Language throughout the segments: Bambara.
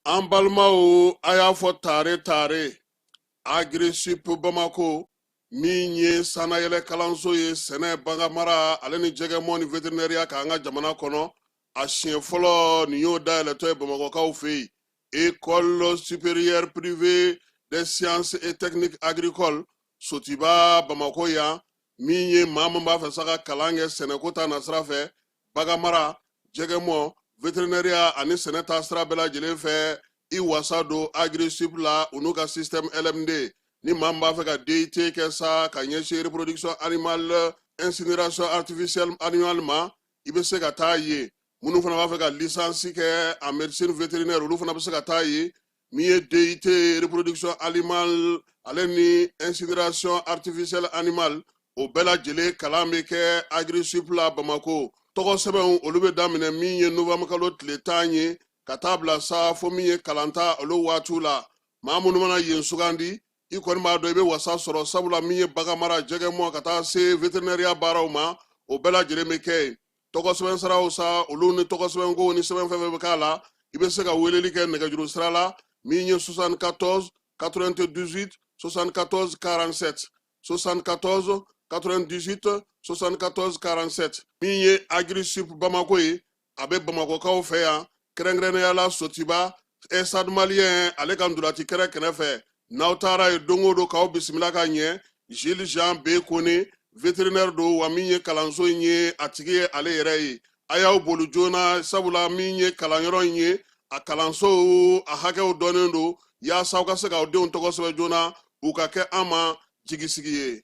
An balimaw, a y'a fɔ tare tare, Agrisip Bamako min ye sannayɛlɛ kalanso ye sɛnɛ, baganmara ale ni jɛgɛmɔ ni veterinɛriya kan an ka jamana kɔnɔ, a siɲɛ fɔlɔ nin y'o dayɛlɛtɔ ye Bamakɔkaw fɛ yen. École supérieure privée des sciences et techniques agricoles, Sotiba, Bamako yan, min ye maa min b'a fɛ sa ka kalan kɛ sɛnɛko ta nasira fɛ, baganmara, jɛgɛmɔ, veterinɛriya ani sɛnɛ ta sira bɛɛ lajɛlen fɛ, i wasa don Agrisip la, u n'u ka système LMD. Ni maa min b'a fɛ ka DUT kɛ sa ka ɲɛsin reproduction animale, incinération artificielle animale ma, i bɛ se ka taa yen. Minnu fana b'a fɛ ka licence kɛ en médecine vétérinaire, olu fana bɛ se ka taa yen. Min ye DUT reproduction animale ale ni incinération artificielle animale, o bɛɛ lajɛlen kalan bɛ kɛ Agrisip la Bamako. Tɔgɔ sɛbɛnw, olu bɛ daminɛ min ye novembre kalo tile 10 ye ka taa bila sa fo min ye kalanta olu waatiw la. Maa minnu mana yen sugandi, i kɔni b'a dɔn i bɛ wasa sɔrɔ, sabula min ye baganmara, jɛgɛmɔ ka taa se veterinɛriya baaraw ma, o bɛɛ lajɛlen bɛ kɛ yen. Tɔgɔ sɛbɛn siraw sa, olu ni tɔgɔ sɛbɛnko ni sɛbɛn fɛn fɛn bɛ k'a la, i bɛ se ka weleli kɛ nɛgɛjuru sira la min ye 74 98 74 47, 74 98 74 47. Min ye Agrisip Bamako ye, a bɛ Bamakɔkaw fɛ yan, kɛrɛnkɛrɛnnenya la Sotiba, Stade Malien ale ka ntolaci kɛrɛ kɛrɛfɛ. N'aw taara yen don o don, k'aw bisimila ka ɲɛ. Gilles Jean B Kone, vétérinaire don, wa min ye kalanso in ye, a tigi ye ale yɛrɛ ye. A y'aw boli joona, sabula min ye kalanyɔrɔ in ye, a kalanso a hakɛw dɔnnen don, yaasa aw ka se k'aw denw tɔgɔ sɛbɛn joona, u ka kɛ an ma jigisigi ye.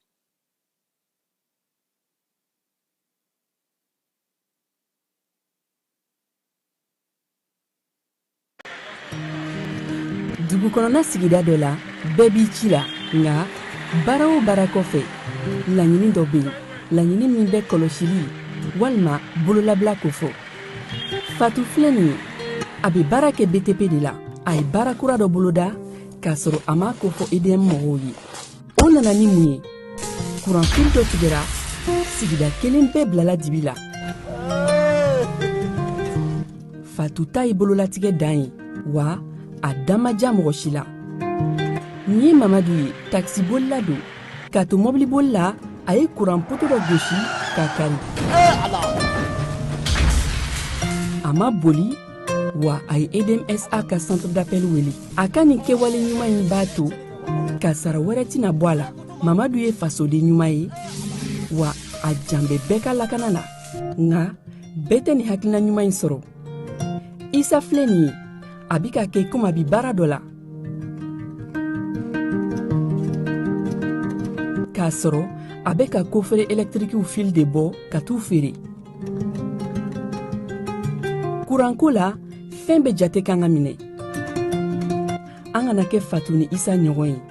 Dugu kɔnɔna sigida dɔ la, bɛɛ b'i ci la, nka baara o baara kɔfɛ, laɲini dɔ bɛ yen, laɲini min bɛ kɔlɔsili walima bololabila kofɔ. Fatu filɛ nin ye, a bɛ baara kɛ BTP de la. A ye baara kura dɔ boloda k'a sɔrɔ a m'a kofɔ EDM mɔgɔw ye. O nana ni mun ye? Kuranfili dɔ tigɛra, sigida kelen bɛɛ bilala dibi la. Fatu ta ye bololatigɛ dan ye, wa a da ma diya mɔgɔ si la. Nin ye Mamadu ye, takisibolila don. K'a to mɔbiliboli la, a ye kuran poto dɔ gosi k'a kari. A ma boli, wa a ye EDMSA ka centre d'appel wele. A ka nin kɛwale ɲuman in b'a to kasara wɛrɛ tɛna bɔ a la. Mamadu ye fasoden ɲuman ye, wa a jan bɛ bɛɛ ka lakana la. Nka bɛɛ tɛ nin hakilina ɲuman in sɔrɔ. Isa filɛ nin ye, a bi ka kɛ komi a bi baara dɔ la, k'a sɔrɔ a bɛ ka coffret ɛlɛtirikiw fil de bɔ ka t'u feere. Kuranko la, fɛn bɛɛ jate kan ka minɛ. An kana kɛ Fatu ni Isa ɲɔgɔn ye,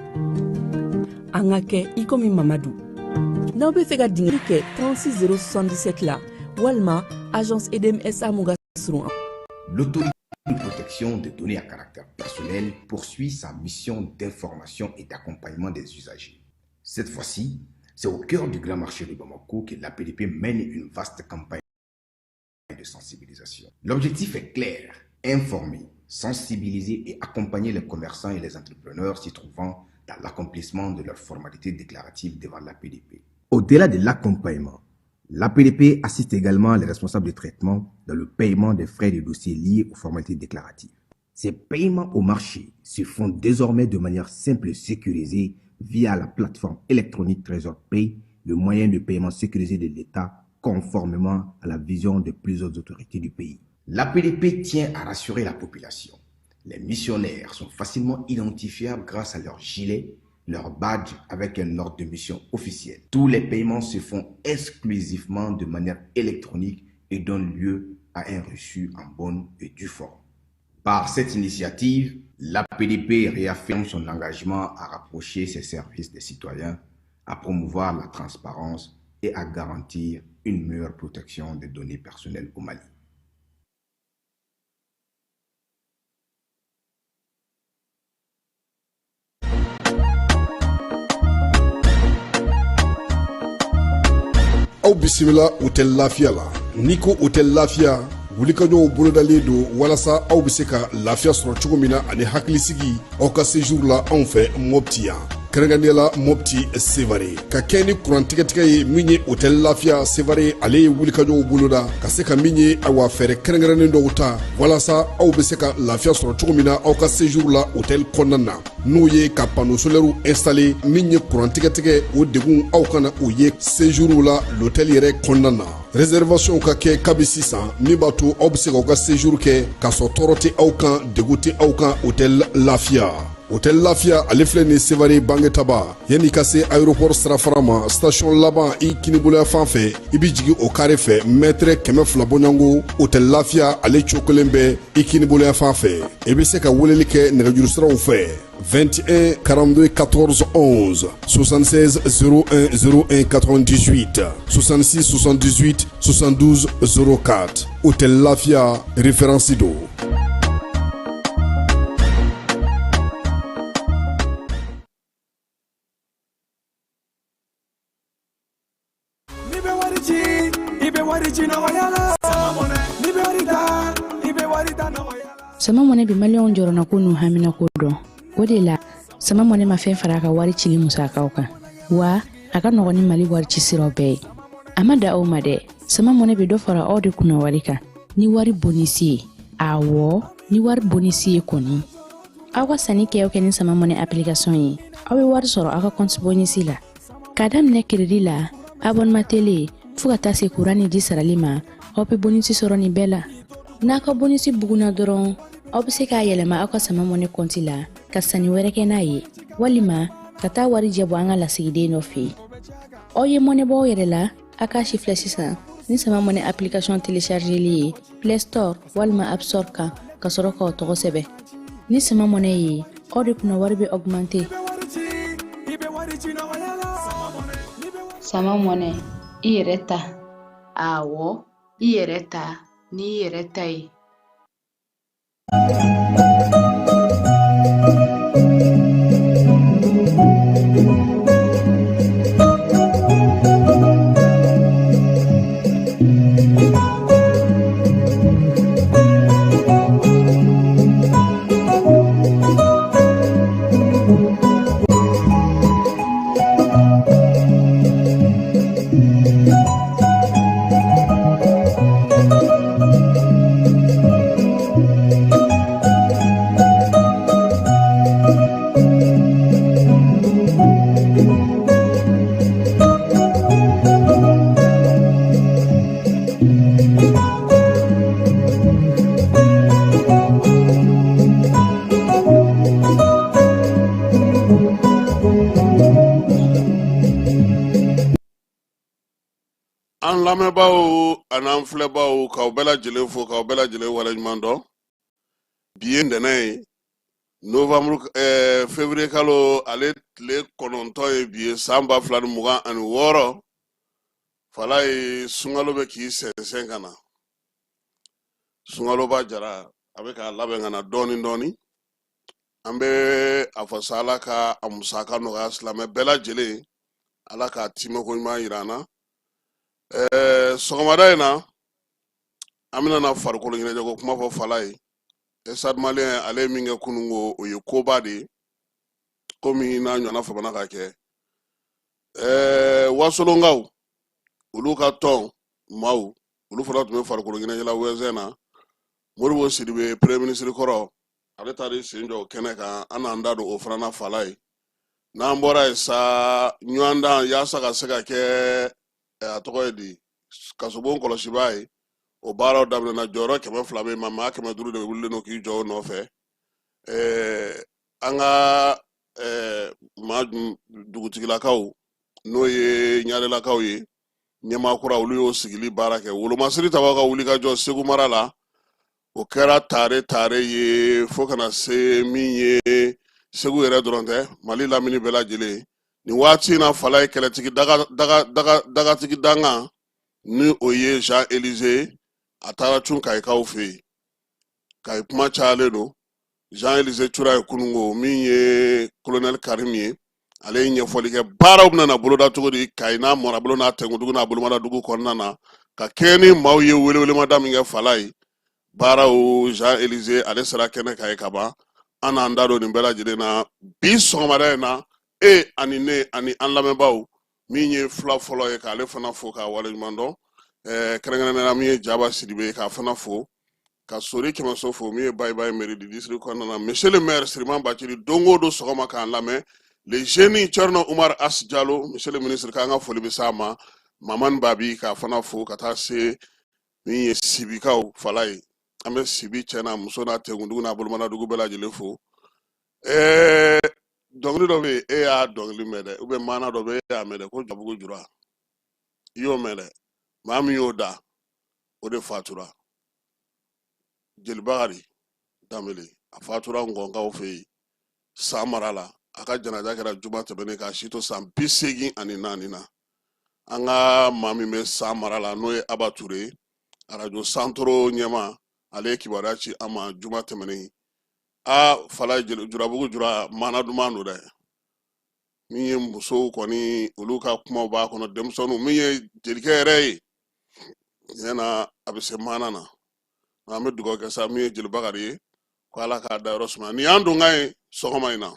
an ka kɛ i komi Mamadu. N'aw bɛ fɛ ka dingɛ kɛ 36 077 la walima agence EDMSA mun ka surun. L'autorité de protection des données à caractère personnel poursuit sa mission d'information et d'accompagnement des usagers. Cette fois-ci, c'est au cœur du grand marché de Bamako que l'APDP mène une vaste campagne de sensibilisation. L'objectif est clair, informer, sensibiliser et accompagner les commerçants et les entrepreneurs s'y trouvant dans l'accomplissement de leurs formalités déclaratives devant l'APDP. Au-delà de l'accompagnement, l'APDP assiste également les responsables de traitement dans le paiement des frais de dossier liés aux formalités déclaratives. Ces paiements au marché se font désormais de manière simple et sécurisée via la plateforme électronique Trésor Pay, le moyen de paiement sécurisé de l'État conformément à la vision de plusieurs autorités du pays. L'APDP tient à rassurer la population. Les missionnaires sont facilement identifiables grâce à leur gilet, leur badge avec un ordre de mission officiel. Tous les paiements se font exclusivement de manière électronique et donnent lieu à un reçu en bonne et due forme. Par cette initiative, l'APDP réaffirme son engagement à rapprocher ses services des citoyens, à promouvoir la transparence et à garantir une meilleure protection des données personnelles au Mali. Aw bisimila Hôtel Lafiya la. N'i ko Hôtel Lafiya, wulikajɔw bolodalen don walasa aw bɛ se ka lafiya sɔrɔ cogo min na ani hakilisigi aw ka séjour la anw fɛ Mopti yan, kɛrɛnkɛrɛnnenya la Mopti Sevare. Ka kɛ ni kuran tigɛtigɛ ye min ye, Hôtel Lafiya Sevare ale ye wulikajɔw boloda ka se ka min ye, awa, fɛɛrɛ kɛrɛnkɛrɛnnen dɔw ta walasa aw bɛ se ka lafiya sɔrɔ cogo min na aw ka séjour la hôtel kɔnɔna na, n'o ye ka panneau solaire installé. Min ye kuran tigɛtigɛ, o degun aw kana o ye séjour la l'hôtel yɛrɛ kɔnɔna na. Réservation ka kɛ kabi sisan, min b'a to aw bɛ se k'aw ka séjour kɛ k'a sɔrɔ tɔɔrɔ tɛ aw kan, degun tɛ aw kan. Hôtel Lafiya, Hôtel Lafiya ale filɛ nin Sevare Bangetaba, yanni ka se aéroport sirafara ma, station laban i kiniboloya fan fɛ, i bɛ jigin o carré fɛ, mètre 200 bɔɲɔgɔnko, Hôtel Lafiya ale cogo kelen bɛ i kiniboloya fan fɛ. I bɛ se ka weleli kɛ nɛgɛjuru siraw fɛ: 21 42 14 11, 76 01 01 98, 66 78 72 04. Hôtel Lafia, référence do. N'i bɛ wari ci, i bɛ wari ci nɔgɔya la. N'i bɛ wari ta, i bɛ wari ta nɔgɔya la. Sama Mɔnɛ bɛ Maliyɛnw jɔrɔnako n'u haminako dɔn. O de la, Sama Mɔnɛ ma fɛn fara a ka wari cili musakaw kan, wa a ka nɔgɔn ni Mali wari ci siraw bɛɛ ye. A ma da aw ma dɛ, Sama Mɔnɛ bɛ dɔ fara aw de kunna wari kan ni wari bonus ye. Awɔ, ni wari bonus ye kɔni, aw ka sanni kɛ o kɛ ni Sama Mɔnɛ application ye, aw bɛ wari sɔrɔ aw ka compte bonus la. K'a daminɛ crédit la, abonnement télé, fo ka taa se kuran ni ji sarali ma, aw bɛ bonus sɔrɔ nin bɛɛ la. N'a ka bonus bugunna dɔrɔn, aw bɛ se k'a yɛlɛma aw ka Sama Mɔnɛ compte la ka sanni wɛrɛ kɛ n'a ye, walima ka taa wari jɛ bɔ an ka lasigiden dɔ fɛ yen. Aw ye mɔnɛ bɔ aw yɛrɛ la, a k'a si filɛ sisan ni Sama Mɔnɛ application téléchargeli ye Play Store walima App Store kan, ka sɔrɔ k'aw tɔgɔ sɛbɛn. Ni Sama Mɔnɛ ye, aw de kunna wari bɛ augmenter. I bɛ wari ci, i bɛ wari ci nɔgɔya la. Sama Mɔnɛ, i yɛrɛ ta. Awɔ, i yɛrɛ ta n'i yɛrɛ ta ye. An lamɛnbaaw an'an filɛbaaw, k'aw bɛɛ lajɛlen fo, k'aw bɛɛ lajɛlen waleɲuman dɔn. Bi ye ntɛnɛn ye, novembre, février kalo ale tile 9 ye bi ye, san 2026. Fala ye, sunkalo bɛ k'i sɛnsɛn ka na, sunkaloba jara a bɛ k'a labɛn ka na dɔɔni dɔɔni. An bɛ a fɔ sa, Ala ka a musaka nɔgɔya silamɛ bɛɛ lajɛlen, Ala k'a timɛko ɲuman yira an na. Sɔgɔmada in na, an bɛna na farikolo ɲɛnajɛko kuma fɔ. Fala ye, Stade Malien ale ye min kɛ kununko, o ye koba de ye, komi n'a ɲɔgɔnna famana ka kɛ. Wasolonkaw olu ka tɔn maaw, olu fana tun bɛ farikolo ɲɛnajɛ la wɛzɛn na. Modibo Sidibe, premier ministre kɔrɔ, ale taara sen jɔ o kɛnɛ kan. An n'an da don o fana na. Fala ye, n'an bɔra yen sa, ɲɔgɔndan yaasa ka se ka kɛ, a tɔgɔ ye di, kasobon kɔlɔsibaa ye, o baaraw daminɛna. Jɔyɔrɔ 200 bɛ yen, maa 500 de wulilen don k'i jɔ o nɔfɛ. An ka maa dugutigilakaw, n'o ye ɲarelakaw ye, ɲɛmaa kura, olu y'o sigili baara kɛ. Wolomasiri tabaw ka wuli ka jɔ Segu mara la. O kɛra tare tare ye fo ka na se min ye Segu yɛrɛ dɔrɔn tɛ, Mali lamini bɛɛ lajɛlen. Nin waati in na, Falaye, kɛlɛtigi dagatigi dankan ni o ye Jean Élysée, a taara cun Kayikaw fɛ yen. Kayi kuma cayalen don. Jean Élysée cura ye kununko. Min ye colonel Karim ye, ale ye ɲɛfɔli kɛ baaraw bɛna na boloda cogo di Kayi n'a marabolo n'a tɛnkudugu n'a bolomadadugu kɔnɔna na, ka kɛɲɛ ni maaw ye welewelemada min kɛ. Falaye, baaraw, Jean Élysée ale sera kɛnɛ kan ye ka ban. An n'an da don nin bɛɛ lajɛlen na bi sɔgɔmada in na, e ani ne ani an lamɛnbaaw. Min ye fila fɔlɔ ye, k'ale fana fo k'a waleɲuman dɔn, kɛrɛnkɛrɛnnenya la min ye Jaba Sidibe ye, k'a fana fo, ka Sori Kɛmɛso fo, min ye Bayibayi mairie du district kɔnɔna na, monsieur le maire Siriman Bacili, don o don sɔgɔma k'an lamɛn, le jeune Thierno Umar As Jalo, monsieur le ministre, k'an ka foli bɛ s'a ma, Mamani Babi, k'a fana fo, ka taa se min ye Sibikaw Falaye. An bɛ Sibi cɛ n'a muso n'a tɛnkudugu n'a bolomadadugu bɛɛ lajɛlen fo. Dɔnkili dɔ bɛ yen, e y'a dɔnkili mɛn dɛ, ou bien maana dɔ bɛ yen, e y'a mɛn dɛ, ko Jurabugu Jura, i y'o mɛn dɛ. Maa min y'o da, o de fatura, Jeli Bakari Danbele. A fatura Ngɔnkaw fɛ yen, San mara la. A ka janaja kɛra juma tɛmɛnen, k'a si to san 84 na. An ka maa min bɛ San mara la, n'o ye Aba Ture ye, arajo Santoro ɲɛmaa, ale ye kibaruya ci an ma juma tɛmɛnen. A Falaye, Jurabugu Jura maana duman don dɛ. Min ye musow kɔni, olu ka kumaw b'a kɔnɔ, denmisɛnninw, min ye jelikɛ yɛrɛ ye, tiɲɛ na a bɛ se maana na. An bɛ dugawu kɛ sa, min ye Jeli Bakari ye, ko Ala k'a dayɔrɔ sumaya. Nin y'an donkan ye sɔgɔma in na.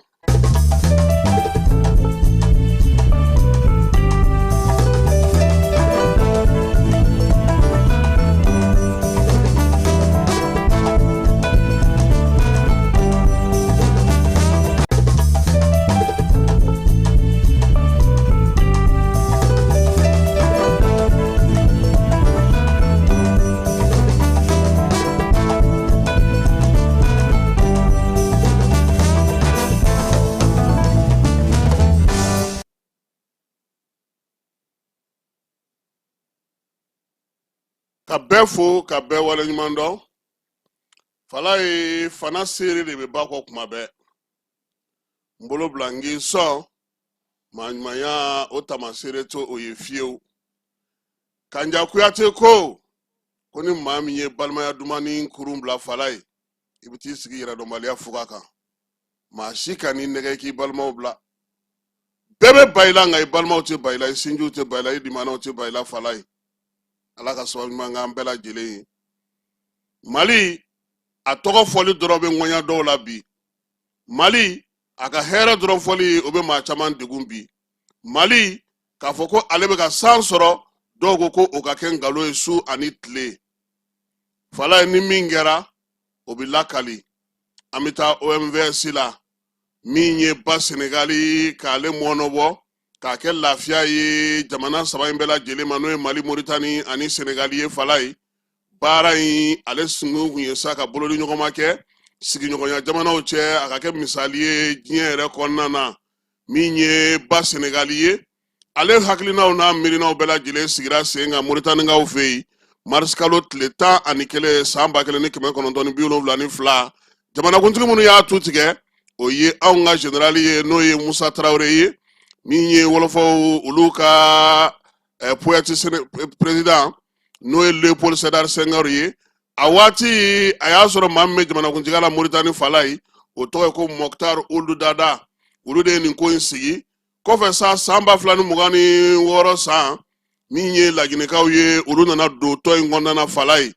Ka bɛɛ fo, ka bɛɛ waleɲuman dɔn. Falaye, fana seere de bɛ ba kɔ kuma bɛɛ. N bolo bila n k'i sɔn maa ɲumanya, o tamaseere to o ye fiyewu. Kanja Kuyate ko ni maa min ye balimaya dumani kurun bila, Falaye, i bɛ t'i sigi yɛrɛdɔnbaliya fuga kan. Maa si kan'i nɛgɛ k'i balimaw bila. Bɛɛ bɛ ban i la, nka i balimaw tɛ ban i la, i sinjiw tɛ ban i la, i limanaw tɛ ban i la. Falaye, Ala ka sababu ɲuman k'an bɛɛ lajɛlen ye. Mali, a tɔgɔ fɔli dɔrɔn bɛ ŋɔɲa dɔw la bi. Mali, a ka hɛrɛ dɔrɔn fɔli, o bɛ maa caman degun bi. Mali, k'a fɔ ko ale bɛ ka san sɔrɔ, dɔw ko ko o ka kɛ nkalon ye su ani tile. Falaye, ni min kɛra, o bɛ lakali. An bɛ taa OMVS la, min ye ba Senegali k'ale mɔɔnɔbɔ k'a kɛ lafiya ye jamana saba in bɛɛ lajɛlen ma, n'o ye Mali, Moritani ani Senegali ye. Falaye, baara in ale sunkun kun ye sa ka bolodi ɲɔgɔnma kɛ sigiɲɔgɔnya jamanaw cɛ, a ka kɛ misali ye diɲɛ yɛrɛ kɔnɔna na. Min ye ba Senegali ye, ale hakilinaw n'a miirinaw bɛɛ lajɛlen sigira sen kan Moritanikaw fɛ yen marisikalo tile 11 san 1972. Jamanakuntigi minnu y'a tu tigɛ, o ye anw ka generali ye, n'o ye Musa Tarawele ye, min ye wɔlɔfɔw olu ka poète président, n'o ye Léopold Sédar Senghor ye. A waati a y'a sɔrɔ maa min bɛ jamanakuntigiya la Moritani, Falaye, o tɔgɔ ye ko Moctar Ould Daddah. Olu de ye nin ko in sigi. Kɔfɛ sa, san 2026 san, min ye laginɛkaw ye, olu nana don tɔn in kɔnɔna na. Falaye,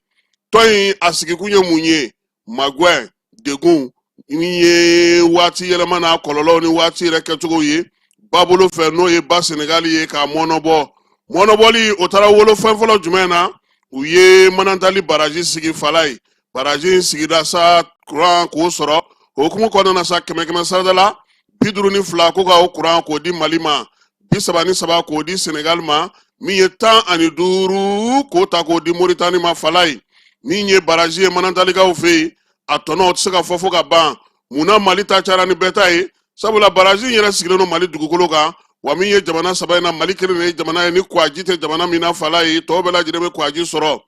tɔn in a sigikun ye mun ye? Magwɛn degun min ye waati yɛlɛma n'a kɔlɔlɔw ni waati yɛrɛ kɛcogo ye babolo fɛ, n'o ye ba Senegali ye, k'a mɔnɔbɔ. Mɔnɔbɔli o taara wolo fɛn fɔlɔ jumɛn na? U ye Manantali baraji sigi. Falaye, baraji in sigira sa kuran k'o sɔrɔ. O hukumu kɔnɔna na sa, kɛmɛ kɛmɛ sarada la 52, ko ka o kuran k'o di Mali ma, 33 k'o di Senegal ma, min ye 15 k'o ta k'o di Moritani ma. Falaye, min ye baraji ye Manantalikaw fɛ yen, a tɔnɔ o tɛ se ka fɔ fo ka ban. Munna Mali ta cayara ni bɛɛ ta ye? Sabula baraji in yɛrɛ sigilen don Mali dugukolo kan wa. Min ye jamana saba in na, Mali kelen de ye jamana ye ni kwaji tɛ jamana min na. Falaye, tɔw bɛɛ lajɛlen bɛ kwaji sɔrɔ.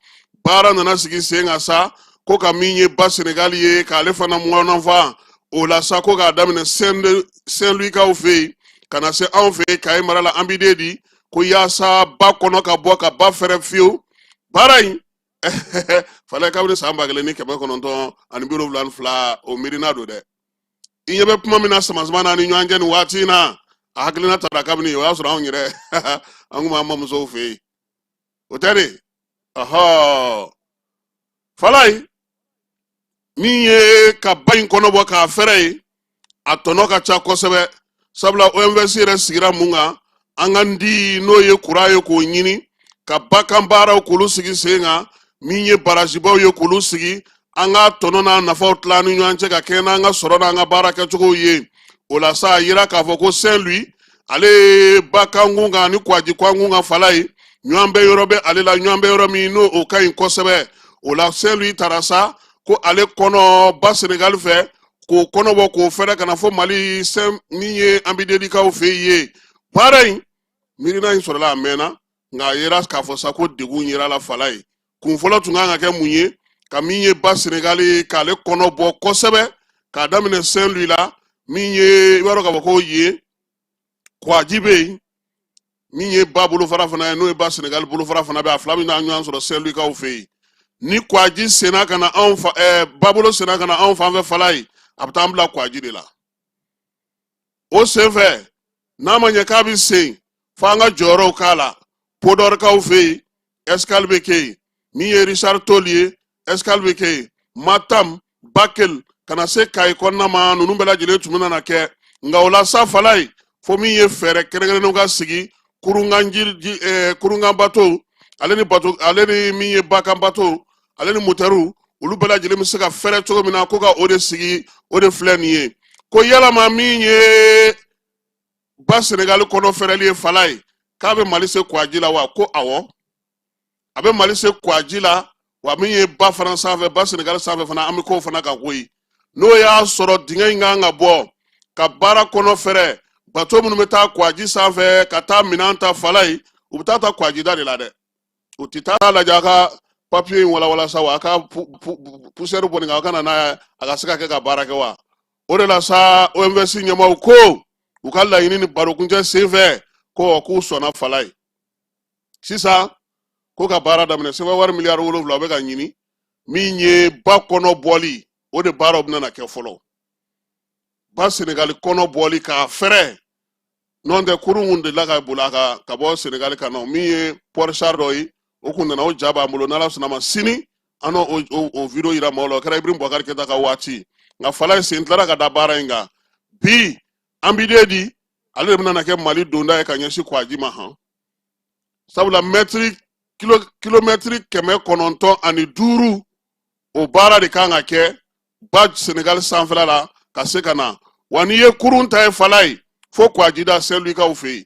Baara nana sigi sen kan sa. Ko ka min ye ba Senegali ye, k'ale fana mɔnɔnfan o la sa, ko k'a daminɛ Saint-Louis-kaw fɛ yen ka na se anw fɛ yen Kayi mara la, Ambidédi, ko yaasa ba kɔnɔ ka bɔ ka ba fɛrɛ fiyewu. Baara in fala, kabini san 1972, o miirina don dɛ. I ɲɛ bɛ kuma min na samasama n'a ni ɲɔgɔn cɛ nin waati in na, a hakilina tara kabini o y'a sɔrɔ anw yɛrɛ, an kun b'an mamusow fɛ yen. O tɛ de? Ɔhɔ, falayi, min ye ka ba in kɔnɔ bɔ k'a fɛrɛ ye, a tɔnɔ ka ca kosɛbɛ, sabula OMVS yɛrɛ sigira mun kan? An ka ndi n'o ye kuran ye, k'o ɲini ka bakan baaraw k'olu sigi sen kan, min ye barazibaw ye k'olu sigi, an ka tɔnɔ n'a nafaw tila ni ɲɔgɔn cɛ ka kɛɲɛ n'an ka sɔrɔ n'an ka baara kɛcogow ye. O la sa, a yira k'a fɔ ko Saint-Louis, ale ye ba kankun kan ni kwaji kankun kan fala ye, ɲɔgɔn bɛ yɔrɔ bɛ ale la, ɲɔgɔn bɛ yɔrɔ min n'o o ka ɲi kosɛbɛ. O la Saint-Louis taara sa ko ale kɔnɔ ba Senegali fɛ, k'o kɔnɔ bɔ k'o fɛrɛ ka na fo Mali sɛn min ye Ambidédikaw fɛ yen. Baara in miirina in sɔrɔla a mɛnna, nka a yera k'a fɔ sa ko degun yera la fala ye. Kun fɔlɔ tun kan ka kɛ mun ye? Ka min ye ba Senegali, k'ale kɔnɔ bɔ kosɛbɛ k'a daminɛ Saint-Louis la, min ye i b'a dɔn k'a fɔ ko yen kwaji bɛ yen, min ye ba bolofara fana ye, n'o ye ba Senegali bolofara fana bɛ, a fila bɛ na ɲɔgɔn sɔrɔ Saint-Louis-kaw fɛ yen. Ni kwaji senna ka na anw fa, babolo senna ka na anw fan fɛ fala ye, a bɛ taa an bila kwaji de la. O senfɛ, n'a ma ɲɛ k'a bɛ sen fo an ka jɔyɔrɔw k'a la, Podɔrikaw fɛ yen, escale bɛ kɛ yen, min ye Richard Toll ye, escale bɛ kɛ yen, Matam, Bakel, ka na se Kayi kɔnɔna ma, ninnu bɛɛ lajɛlen tun bɛna na kɛ. Nka o la sa fala ye, fo min ye fɛɛrɛ kɛrɛnkɛrɛnnenw ka sigi, kurunkan ji, kurunkan bato, ale ni bato, ale ni min ye bakan bato, ale ni motɛriw, olu bɛɛ lajɛlen bɛ se ka fɛrɛ cogo min na, ko ka o de sigi. O de filɛ nin ye ko yalama min ye ba Senegali kɔnɔ fɛrɛli ye fala ye, k'a bɛ Mali se kwaji la wa? Ko awɔ, a bɛ Mali se kwaji la. Wa min ye ba fana sanfɛ, ba Senegali sanfɛ fana, an bɛ k'o fana kan koyi. N'o y'a sɔrɔ dingɛ in kan ka bɔ ka baara kɔnɔ fɛrɛ, bato minnu bɛ taa kwaji sanfɛ ka taa minɛn ta fala ye, u bɛ taa ta kwaji da de la dɛ. U tɛ taa lajɛ a ka papiye in walawala sa wa, a ka poussière bɔ nin kan, a ka na n'a ye, a ka se ka kɛ ka baara kɛ wa. O de la sa, OMVS ɲɛmaaw ko u ka laɲini ni barokuncɛ senfɛ, ko k'u sɔnna fala ye sisan, ko ka baara daminɛ. Sefa wari miliyari 7, o bɛ ka ɲini. Min ye ba kɔnɔ bɔli, o de baaraw bɛna na kɛ fɔlɔ, ba Senegali kɔnɔ bɔli k'a fɛrɛ. N'o tɛ, kurun kun delila ka boli a kan ka bɔ Senegali ka na, min ye port-char dɔ ye, o kun nana, o ja b'an bolo. N'Ala sɔnna ma, sini an n'o o video yira maaw la. O kɛra Ibrahim Boubacar Keita ka waati. Nka fala ye, sen tilara ka da baara in kan bi. Ambidédi, ale de bɛna na kɛ Mali donda ye ka ɲɛsin kwaji ma han, sabula mɛtiri kilomɛtiri 905, o baara de kan ka kɛ ba Senegali sanfɛla la ka se ka na. Wa n'i ye kurun ta ye fala ye fo kwajida Saint-Louis-kaw fɛ yen.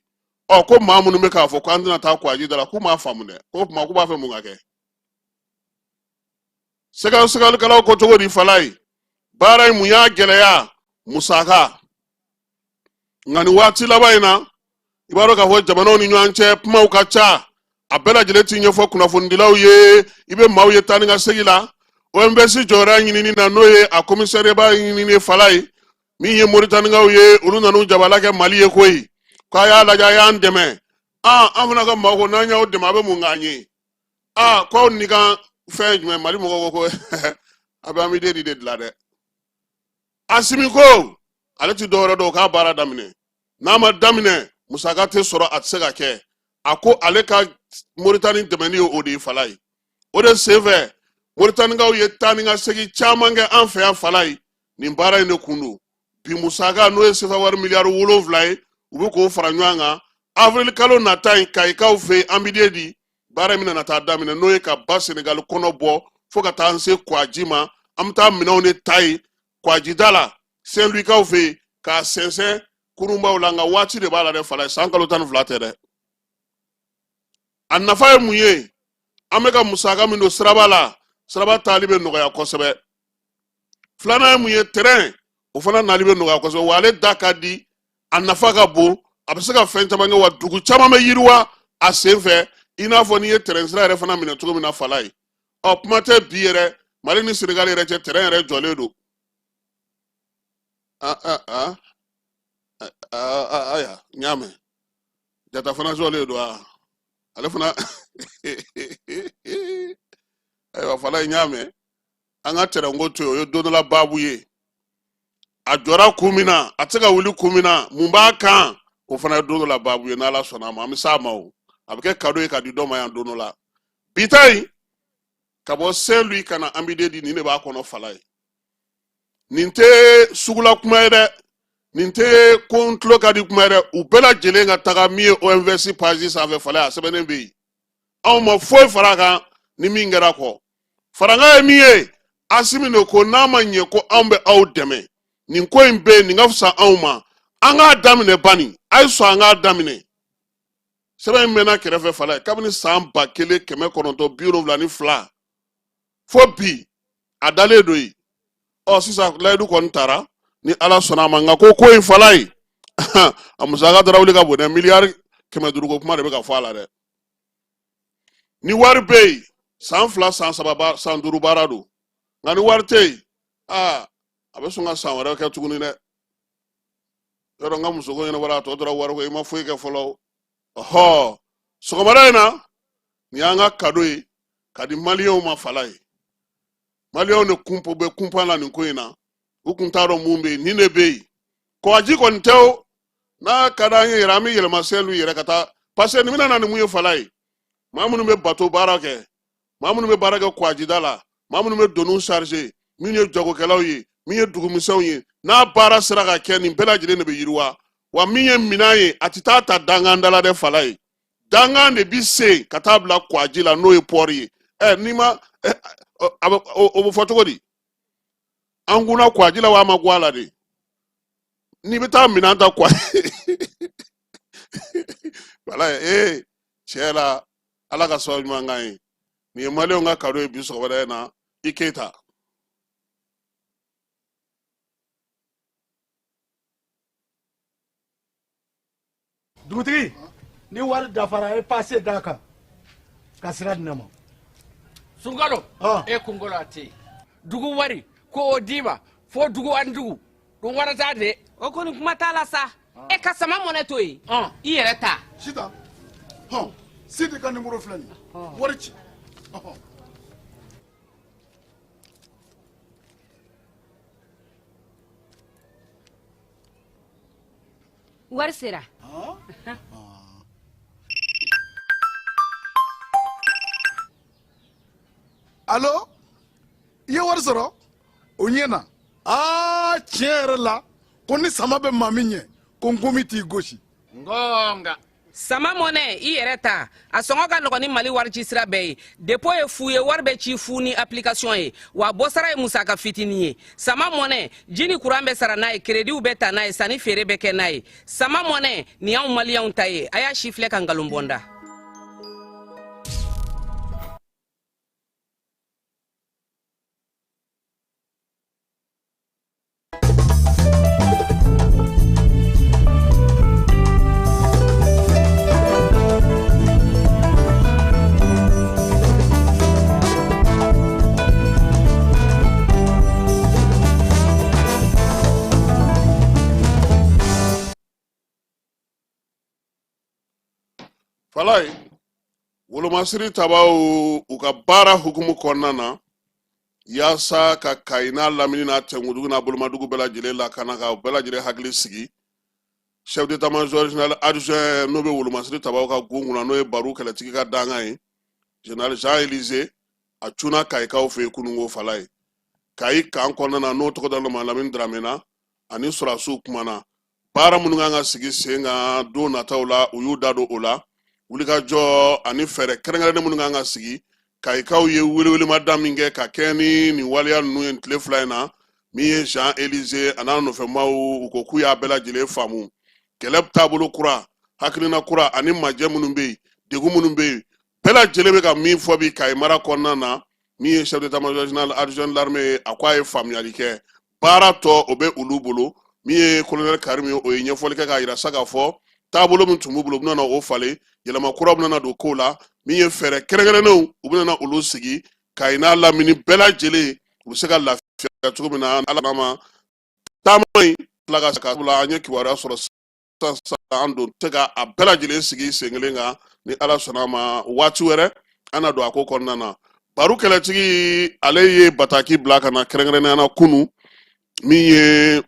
Ɔ, ko maa minnu bɛ k'a fɔ ko an tɛna taa kwaji da la, k'u m'a faamu dɛ. K'o tuma k'u b'a fɛ mun ka kɛ? Sɛgɛsɛgɛlikɛlaw ko cogo di fala ye, baara in mun y'a gɛlɛya? Musaka. Nka nin waati laban in na, i b'a dɔn k'a fɔ jamanaw ni ɲɔgɔn cɛ kumaw ka ca, a bɛɛ lajɛlen ti ɲɛfɔ kunnafonidilaw ye. I bɛ maaw ye taa ni ka segin la. OMVS jɔyɔrɔ ɲinini na, n'o ye a komisariyaba ɲinini ye fala ye, min ye Moritanikaw ye, olu nan'u jabala kɛ Mali ye koyi, k'a y'a lajɛ, a y'an dɛmɛ. Aa, an fana ka maaw ko n'an y'aw dɛmɛ, a bɛ mun k'an ye? Aa, k'aw ni kan fɛn jumɛn? Mali mɔgɔw ko a bɛ Ambidédi de dilan dɛ. Asimi ko ale ti dɔwɛrɛ dɔn, o k'a baara daminɛ. N'a ma daminɛ, musaka tɛ sɔrɔ, a tɛ se ka kɛ. A ko ale ka Moritani dɛmɛni ye o de ye fala ye. O de senfɛ, Moritanikaw ye taa ni ka segin caman kɛ an fɛ yan fala ye, nin baara in de kun don bi. Musaka, n'o ye sefa wari miliyari 7 ye, u bɛ k'o fara ɲɔgɔn kan. Avril kalo nata in, Kayikaw fɛ yen, Ambidédi baara min nana taa daminɛ, n'o ye ka ba Senegali kɔnɔ bɔ fo ka taa an se kwaji ma. An bɛ taa minɛnw de ta yen kwajida la Saint-Louis-kaw fɛ yen k'a sɛnsɛn kurunbaw la. Nka waati de b'a la dɛ fala ye, san kalo 12 tɛ dɛ. A nafa ye mun ye? An bɛ ka musaka min don siraba la, siraba taali bɛ nɔgɔya kosɛbɛ. Filanan ye mun ye? Tɛrɛn, o fana nali bɛ nɔgɔya kosɛbɛ. Wa ale da ka di, a nafa ka bon, a bɛ se ka fɛn caman kɛ, wa dugu caman bɛ yiriwa a sen fɛ, i n'a fɔ n'i ye tɛrɛn sira yɛrɛ fana minɛ cogo min na fala ye. Ɔ, kuma tɛ bi yɛrɛ, Mali ni Senegali yɛrɛ cɛ, tɛrɛn yɛrɛ jɔlen don. Ah ah ah ah, aya, n y'a mɛn. Jata fana jɔlen don. A ale fana, ayiwa Falaye, n y'a mɛn. An ka tɛrɛnko to yen, o ye don dɔ la baabu ye. A jɔra kun min na, a tɛ se ka wuli kun min na, mun b'a kan, o fana ye don dɔ la baabu ye. N'Ala sɔnna a ma, an bɛ s'a ma. O a bɛ kɛ kado ye ka di dɔ ma yan don dɔ la. Bi ta in, ka bɔ Saint-Louis ka na Ambidédi, nin de b'a kɔnɔ Falaye. Nin tɛ sugula kuma ye dɛ, nin tɛ ko n tulo ka di kuma ye dɛ. U bɛɛ lajɛlen ka taga min ye OMVS page sanfɛ Falaye, a sɛbɛnnen bɛ yen. Anw ma foyi fara a kan ni min kɛra kɔ. Farankan ye min ye, Asimi de ko n'a ma ɲɛ ko anw bɛ aw dɛmɛ, nin ko in bɛ yen, nin ka fisa anw ma, an k'a daminɛ bani, a ye sɔn an k'a daminɛ. Sɛbɛn in mɛnna kɛrɛfɛ Falaye kabini san 1972 fo bi, a dalen don yen. Ɔ sisan layidu kɔni tara ni Ala sɔnna a ma. Nka ko in Falaye, a musaka dara wuli ka bon dɛ. Miliyari 500 ko kuma de bɛ ka fɔ a la dɛ. Ni wari bɛ yen, san 2, san 3, san 5 baara don. Nka ni wari tɛ yen, aa, a bɛ sɔn ka san wɛrɛ kɛ tuguni dɛ. Yɔrɔ n ka musoko ɲɛnabɔra, a tɔ tora wariko, i ma foyi kɛ fɔlɔ. Ɔhɔ, sɔgɔmada in na, nin y'an ka kado ye ka di maliyɛnw ma Falaye. Maliyɛnw de kun bɛ kunpan la nin ko in na, u kun t'a dɔn mun bɛ yen. Nin de bɛ yen, kɔgɔji kɔni tɛ o. N'a ka d'an ye yɛrɛ, an bɛ yɛlɛma Saint-Louis yɛrɛ ka taa, parce que nin bɛna na ni mun ye Falaye? Maa minnu bɛ bato baara kɛ, maa minnu bɛ baara kɛ kɔgɔjida la, maa minnu bɛ doniw charger, min ye jagokɛlaw ye, min ye dugumisɛnw ye, n'a baara sera ka kɛ, nin bɛɛ lajɛlen de bɛ yiriwa. Wa min ye minɛn ye, a tɛ taa ta dankan da la dɛ Falaye. Dankan de bi se ka taa bila kɔgɔji la, n'o ye pɔri ye. Ɛ, n'i ma ɛ, a bɛ o bɛ fɔ cogo di? An kunna kɔgɔji la wa, a ma go a la de. N'i bɛ taa minɛn ta kɔgɔji wala, ee, tiɲɛ la, Ala ka sababu ɲuman k'an ye. Nin ye maliyɛnw ka kado ye bi sɔgɔmada in na. I Keyita. Dugutigi, ni wari dafara, a ye pase d'a kan ka sira di ne ma. Sunkalo e kunkolo a tɛ yen. Dugu wari ko o d'i ma fo dugu ani dugu ɗum warata de. O kɔni, kuma t'a la sa. E ka Sama Mɔnɛ to yen, i yɛrɛ ta. Sitan hɔn, Sidi ka nimoro filɛ nin ye, wari ci. Wari sera. Alo, i ye wari sɔrɔ, o ɲɛna. Aa, tiɲɛ yɛrɛ la, ko ni sama bɛ maa min ɲɛ, ko nkomi t'i gosi. Ngonga. Sama Mɔnɛ, i yɛrɛ ta, a sɔngɔ ka nɔgɔn ni Mali wari ci sira bɛɛ ye. Dépôt ye fu ye, wari bɛ ci fu ni application ye, wa bɔsara ye musaka fitinin ye. Sama Mɔnɛ, ji ni kuran bɛ sara n'a ye, kerediw bɛ ta n'a ye, sanni feere bɛ kɛ n'a ye. Sama Mɔnɛ, nin y'anw maliyɛnw ta ye. A y'a si filɛ ka nkalon bɔ n da. Falaye, wolomasiri tabaw u ka baara hukumu kɔnɔna na, yaasa ka Kayi n'a lamini n'a tɛnkudugu n'a bolomadugu bɛɛ lajɛlen lakana, ka bɛɛ lajɛlen hakili sigi, chef d'état major général adjoint n'o bɛ wolomasiri tabaw ka gun kunna, n'o ye Baru kɛlɛtigi ka dankan ye, général Jean Élysée, a cunna Kayikaw fɛ yen kununko Falaye. Kayi kan kɔnɔna na, n'o tɔgɔ dalen Lamini Dramé na, ani sɔrɔdasiw kumana baara minnu kan ka sigi sen kan don nataw la, u y'u da don o la, wulikajɔ ani fɛɛrɛ kɛrɛnkɛrɛnnen minnu kan ka sigi. Kayikaw ye welewelemada min kɛ ka kɛɲɛ ni nin waleya ninnu ye tile 2 in na, min ye Jean Élysée a n'a nɔfɛmaw, u ko k'u y'a bɛɛ lajɛlen faamu. Kɛlɛ taabolo kura, hakilina kura ani majɛ minnu bɛ yen, degun minnu bɛ yen, bɛɛ lajɛlen bɛ ka min fɔ bi Kayi mara kɔnɔna na, min ye chef d'état major général adjoint de l'armée ye, a ko a ye faamuyali kɛ, baara tɔ o bɛ olu bolo. Min ye colonel Karim ye, o ye ɲɛfɔli kɛ k'a yira sa k'a fɔ taabolo min tun b'u bolo, u bɛna o falen, yɛlɛma kura bɛna don kow la, min ye fɛɛrɛ kɛrɛnkɛrɛnnenw, u bɛna olu sigi. Kayi n'a lamini bɛɛ lajɛlen u bɛ se ka lafiya cogo min na. Ala ma taama in tila ka la, an ye kibaruya sɔrɔ sisan, an don tɛ ka a bɛɛ lajɛlen sigi sen kelen kan. Ni Ala sɔnna a ma, waati wɛrɛ an na don a ko kɔnɔna na. Baro kɛlɛtigi, ale ye bataki bila ka na kɛrɛnkɛrɛnnenya na kunu, min ye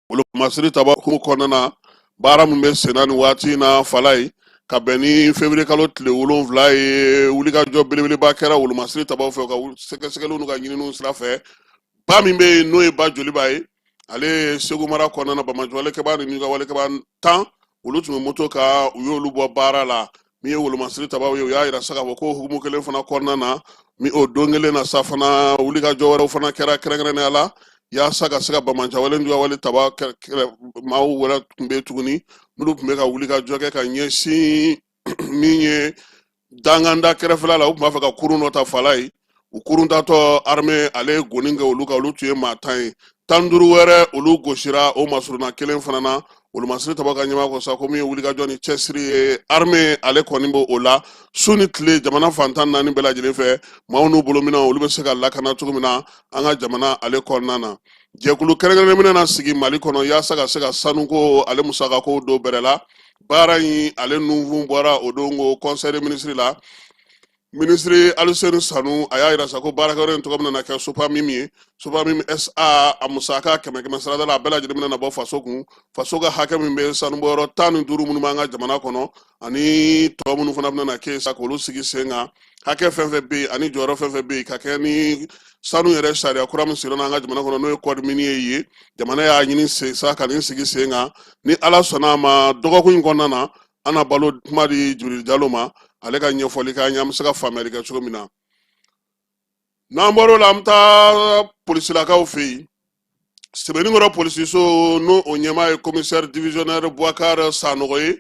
wolomasiri taba hukumu kɔnɔna na, baara min bɛ senna nin waati in na Falayi, ka bɛn ni février kalo tile 7 ye, wulikajɔ belebeleba kɛra wolomasiri tabaw fɛ, u ka sɛgɛsɛgɛliw n'u ka ɲininiw sira fɛ. Ba min bɛ yen, n'o ye ba Joliba ye, ale ye Segu mara kɔnɔna na, banbaanciwalekɛbaa ni nijuguyawalekɛbaa 10, olu tun bɛ moto kan, u y'olu bɔ baara la. Min ye wolomasiri tabaw ye, u y'a yira sa k'a fɔ ko hukumu kelen fana kɔnɔna na, min o don kelen na sa fana, wulikajɔ wɛrɛw fana kɛra kɛrɛnkɛrɛnnenya la yaasa ka se ka banbaanciwale nijuguyawale taba maaw wɛrɛ tun bɛ tuguni, n'olu tun bɛ ka wulikajɔ kɛ ka ɲɛsin min ye danganda kɛrɛfɛla la. U tun b'a fɛ ka kurun dɔ ta Falayi. U kurun tatɔ, armée ale ye goni kɛ olu kan. Olu tun ye maa 10 ye, 15 wɛrɛ olu gosira o masurunna kelen fana na. Wolomasiri taba ka ɲɛmaa ko sa ko min ye wulikajɔ ni cɛsiri ye, armée ale kɔni b'o o la su ni tile, jamana fan 14 bɛɛ lajɛlen fɛ, maaw n'u bolominɛnw, olu bɛ se ka lakana cogo min na an ka jamana ale kɔnɔna na. Jɛkulu kɛrɛnkɛrɛnnen bɛna na sigi Mali kɔnɔ yaasa ka se ka sanuko ale musakako don bɛrɛ la. Baara in ale nunfun bɔra o don ko conseil des ministres la. Minisiri Aluseni Sanu, a y'a yira sa ko baarakɛyɔrɔ in tɔgɔ bɛna na kɛ Sopamim ye, Sopamim SA. A musaka kɛmɛ kɛmɛ sarada la, a bɛɛ lajɛlen bɛna na bɔ faso kun, faso ka hakɛ min bɛ sanubɔyɔrɔ 15 minnu b'an ka jamana kɔnɔ, ani tɔ minnu fana bɛna na kɛ sa k'olu sigi sen kan. Hakɛ fɛn fɛn bɛ yen ani jɔyɔrɔ fɛn fɛn bɛ yen ka kɛ ni sanu yɛrɛ sariya kura min sigira an ka jamana kɔnɔ, n'o ye code minier ye, jamana y'a ɲini sa ka nin sigi sen kan. Ni Ala sɔnna a ma, dɔgɔkun in kɔnɔna na, an na balo kuma di Jibiri Jalo ma, ale ka ɲɛfɔli k'an ye, an bɛ se ka faamuyali kɛ cogo min na. N'an bɔr'o la, an bɛ taa polisilakaw fɛ yen, Sɛbɛnnikɔrɔ polisiso, n'o o ɲɛmaa ye commissaire divisionnaire Boubacar Sanogo ye.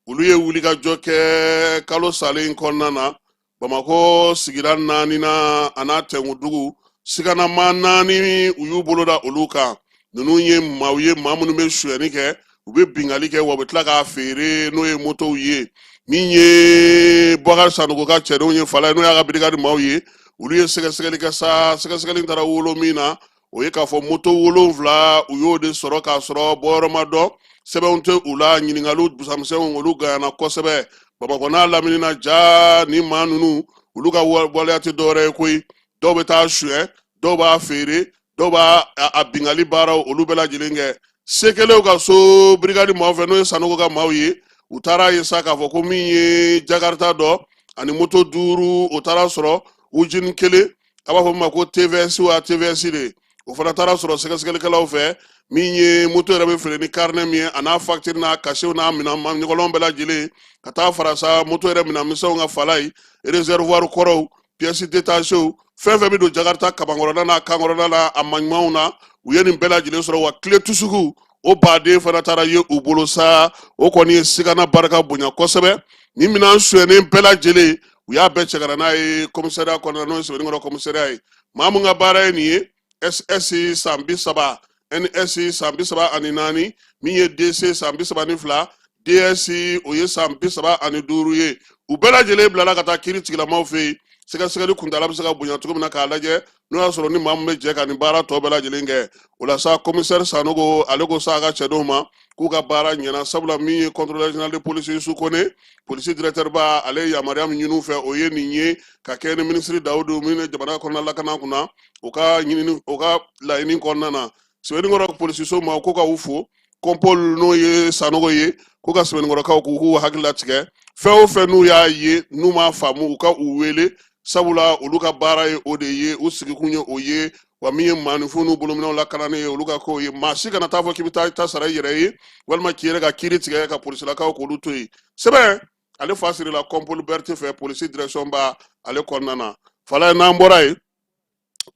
Olu ye wulikajɔ kɛ kalo salen in kɔnɔna na Bamakɔ sigida naani na, a n'a tɛnkudugu siganamaa naani, u y'u bolo da olu kan. Ninnu ye maaw ye, maa minnu bɛ sonyɛni kɛ, u bɛ binkanni kɛ, wa u bɛ tila k'a feere, n'o ye motow ye. Min ye Boubacar Sanogo ka cɛdenw ye Falaye, n'o y'a ka brigade maaw ye, olu ye sɛgɛsɛgɛli kɛ sa. Sɛgɛsɛgɛli taara wolo min na, o ye k'a fɔ moto 7, u y'o de sɔrɔ k'a sɔrɔ bɔyɔrɔ ma dɔn, sɛbɛnw tɛ u la. Ɲininkaliw busamisɛnw, olu ganyana kosɛbɛ Bamakɔ n'a lamini na. Ja ni maa ninnu, olu ka waleya tɛ dɔwɛrɛ ye koyi, dɔw bɛ taa suɲɛ, dɔw b'a feere, dɔw b'a a binkanni baaraw, olu bɛɛ lajɛlen kɛ. Sekelew ka so brigade maaw fɛ, n'o ye Sanogo ka maaw ye, u taara ye sa k'a fɔ ko min ye Jakarta dɔ ani moto duuru, o taara sɔrɔ ujini kelen, a b'a fɔ min ma ko TVS wa TVS de, o fana taara sɔrɔ sɛgɛsɛgɛlikɛlaw fɛ. Min ye moto yɛrɛ bɛ feere ni carnet min ye, a n'a facture n'a cachetw n'a minɛn ɲɔgɔnlɔn bɛɛ lajɛlen, ka taa fara sa moto yɛrɛ minɛn misɛnw kan Falaye, réservoir kɔrɔw, pièces détachées, fɛn fɛn bɛ don Jakarta kabankɔrɔda n'a kankɔrɔda la, a maɲumanw na, u ye nin bɛɛ lajɛlen sɔrɔ. Wa clé tusugu o baden fana taara ye u bolo sa. O kɔni ye sigana barika bonya kosɛbɛ. Nin minɛn sonyɛnen bɛɛ lajɛlen, u y'a bɛɛ cɛ ka na n'a ye commissariat kɔnɔna, n'o ye Sɛbɛnnikɔrɔ commissariat ye. Maa mun ka baara ye nin ye, SS san 30, NS san 34, min ye DC san 32, DS o ye san 35 ye, u bɛɛ lajɛlen bilala ka taa kiiri tigilamaw fɛ yen. Sɛgɛsɛgɛli kuntaala bɛ se ka bonya cogo min na, k'a lajɛ n'o y'a sɔrɔ ni maa min bɛ jɛ ka nin baara tɔ bɛɛ lajɛlen kɛ. O la sa, commissaire Sanogo, ale ko sa a ka cɛdenw ma k'u ka baara ɲɛna, sabula min ye contrôleur général de police Yusu Kone, polisi directeur ba, ale ye yamaruya min ɲini u fɛ, o ye nin ye, ka kɛ ni minisiri Dawudu min ye jamana kɔnɔna lakana kunna, o ka ɲinini, o ka laɲini kɔnɔna na. Sɛbɛnnikɔrɔ polisiso ma ko ka u fo, Compol n'o ye Sanogo ye, ko ka Sɛbɛnnikɔrɔkaw k'u hakili latigɛ, fɛn o fɛn n'u y'a ye n'u m'a faamu, u ka u wele, sabula olu ka baara ye o de ye, u sigikun ye o ye. Wa min ye maaninfin n'u bolominɛnw lakanani ye, olu ka kow ye. Maa si kana taa fɔ k'i bɛ taa i ta sara i yɛrɛ ye, walima k'i yɛrɛ ka kiiri tigɛ, ka polisilakaw k'olu to yen. Sɛbɛn ale fa sirila Compol Berete fɛ, polisi direction ba ale kɔnɔna na Falaye. N'an bɔra yen,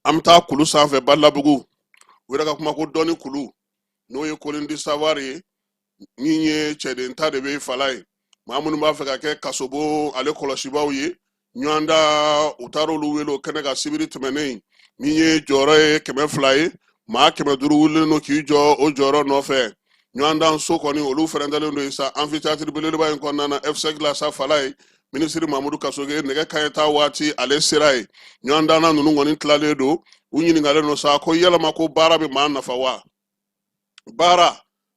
an bɛ taa kulu sanfɛ, Balabugu, u yɛrɛ ka kuma ko dɔnni kulu, n'o ye colline du savoir ye. Min ye cɛden ta de bɛ Falaye, maa minnu b'a fɛ ka kɛ kasobon ale kɔlɔsibaw ye, ɲɔgɔndan u taara olu wele o kɛnɛ kan sibiri tɛmɛnen. Min ye jɔyɔrɔ ye 200 ye, maa 500 wulilen don k'i jɔ o jɔyɔrɔ nɔfɛ. Ɲɔgɔndan so kɔni, olu fɛrɛntɛlen don sa amphithéâtre belebeleba in kɔnɔna na, F5 la sa Falaye. Minisiri Mamudu Kasoge nɛgɛ kanɲɛ 10 waati ale sera yen. Ɲɔgɔndanna ninnu kɔni tilalen don, u ɲininkalen don sa ko yalama ko baara bɛ maa nafa wa, baara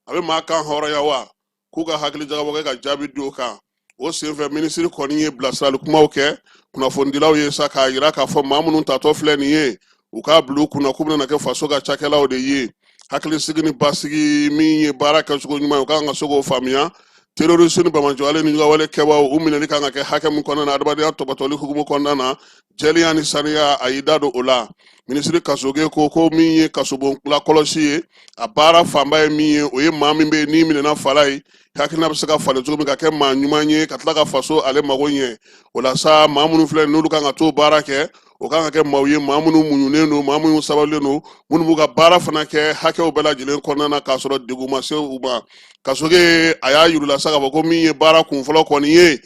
a bɛ maa kan hɔrɔnya wa, k'u ka hakili jagabɔ kɛ ka jaabi di o kan. O senfɛ minisiri kɔni ye bilasirali kumaw kɛ kunnafonidilaw ye sa, k'a yira k'a fɔ maa minnu tatɔ filɛ nin ye, u k'a bila u kunna k'u bɛna kɛ faso ka cakɛlaw de ye. Hakilisigi ni basigi min ye baara kɛcogo ɲuman ye, u kan ka se k'o faamuya. Terroriste ni banbaanciwale ni juguwale kɛbaaw, u minɛli kan ka kɛ hakɛ min kɔnɔna na, adamadenya tɔpɔtɔli hukumu kɔnɔna na, jɛlenya ni saniya, a y'i da don o la. Minisiri Kasoge ko min ye kasobon lakɔlɔsi ye, a baara fanba ye min ye, o ye maa min bɛ yen n'i minɛna fala ye, hakilina bɛ se ka falen cogo min ka kɛ maa ɲuman ye, ka tila ka faso ale mago ɲɛ. O la sa, maa minnu filɛ n'olu kan ka t'o baara kɛ, o kan ka kɛ maaw ye, maa minnu muɲunen don, maa minnu sabalilen don, minnu b'u ka baara fana kɛ hakɛw bɛɛ lajɛlen kɔnɔna na k'a sɔrɔ degun ma se u ma. Kasoge a y'a yir'u la sa k'a fɔ ko min ye baara kunfɔlɔ kɔni ye,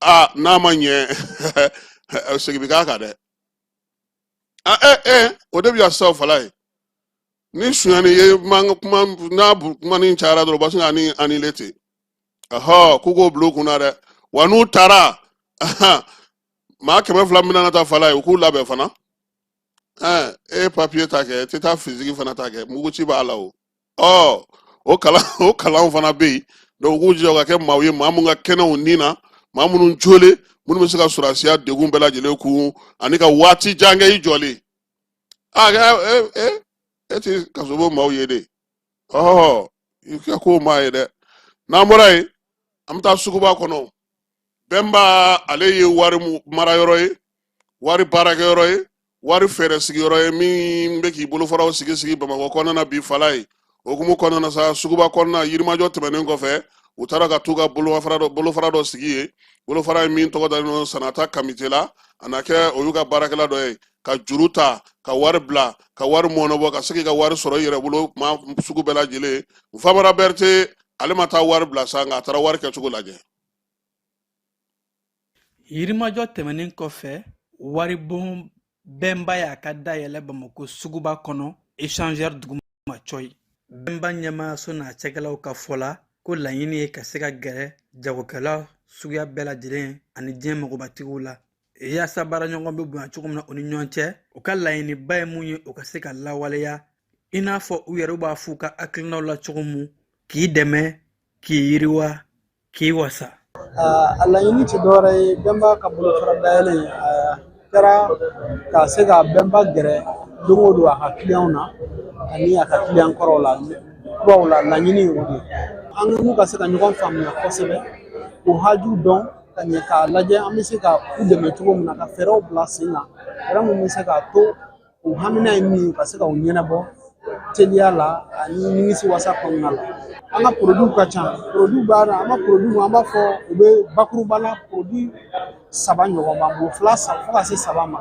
a n'a ma ɲɛ, segin bɛ k'a kan dɛ. A ɛ o de bɛ yan sisan fala ye ni sonyani ye man kuma n'a kuma ni cayara dɔrɔn, u b'a sin k'a ni anile ten. Ɔhɔ, k'u k'o bila u kunna dɛ. Wa n'u taara, maa 200 min bɛna taa fala ye, u k'u labɛn fana. Ɛɛ, e ye papiye ta kɛ, e tɛ taa physique fana ta kɛ, muguci b'a la o. Ɔ, o kalan, o kalanw fana bɛ yen. Donc u k'u jija u ka kɛ maaw ye, maa minnu ka kɛnɛw ni na, maa minnu jolen, minnu bɛ se ka sɔrɔdasiya degun bɛɛ lajɛlen kun ani ka waati jan kɛ i jɔlen. A e e e ti kasobon maaw ye de. Ɔhɔ, i ka kow maa ye dɛ. N'an bɔra yen, an bɛ taa suguba kɔnɔ. Bɛnba ale ye wari marayɔrɔ ye, wari baarakɛyɔrɔ ye, wari fɛɛrɛ sigiyɔrɔ ye min bɛ k'i bolofaraw sigi sigi Bamakɔ kɔnɔna na bi fala ye. O hukumu kɔnɔna na sa, suguba kɔnɔna yirimajɔ tɛmɛnen kɔfɛ, u taara ka t'u ka bolofara dɔ sigi yen. Bolofara ye min tɔgɔ dalen don Sanata Kamite la, a na kɛ o y'u ka baarakɛla dɔ ye, ka juru ta, ka wari bila, ka wari mɔnɔbɔ, ka se k'i ka wari sɔrɔ i yɛrɛ bolo maa sugu bɛɛ lajɛlen. Famara Berete ale ma taa wari bila sa, nka a taara wari kɛcogo lajɛ. Yirimajɔ tɛmɛnen kɔfɛ, waribon Bɛnba y'a ka da yɛlɛ Bamakɔ suguba kɔnɔ, échangeur duguma cɔyi. Bɛnba ɲɛmaayaso n'a cakɛlaw ka fɔ la ko laɲini ye ka se ka gɛrɛ jagokɛla suguya bɛɛ lajɛlen ani diɲɛ magobatigiw la, yaasa baaraɲɔgɔn bɛ bonya cogo min na u ni ɲɔgɔn cɛ. U ka laɲiniba ye mun ye, o ka se ka lawaleya, i n'a fɔ u yɛrɛ b'a f'u ka hakilinaw la cogo mun, k'i dɛmɛ, k'i yiriwa, k'i wasa. A laɲini tɛ dɔwɛrɛ ye, Bɛnba ka bolofara dayɛlɛ a kɛra ka se ka Bɛnba gɛrɛ don o don a ka kiliyanw na ani a ka kiliyan kɔrɔw la, kuraw la. Laɲini ye o de ye, an n'u ka se ka ɲɔgɔn faamuya kosɛbɛ, k'u haju dɔn ka ɲɛ, k'a lajɛ an bɛ se ka u dɛmɛ cogo min na, ka fɛɛrɛw bila sen kan, fɛɛrɛ min bɛ se k'a to u hamina ye min ye, ka se ka u ɲɛnabɔ teliya la ani nimisi wasa kɔnɔna la. An ka produit ka ca, produit b'a la, an ka produit, an b'a fɔ u bɛ bakuruba la, produit 3 ɲɔgɔn b'an bolo, 2 fo ka se 3 ma.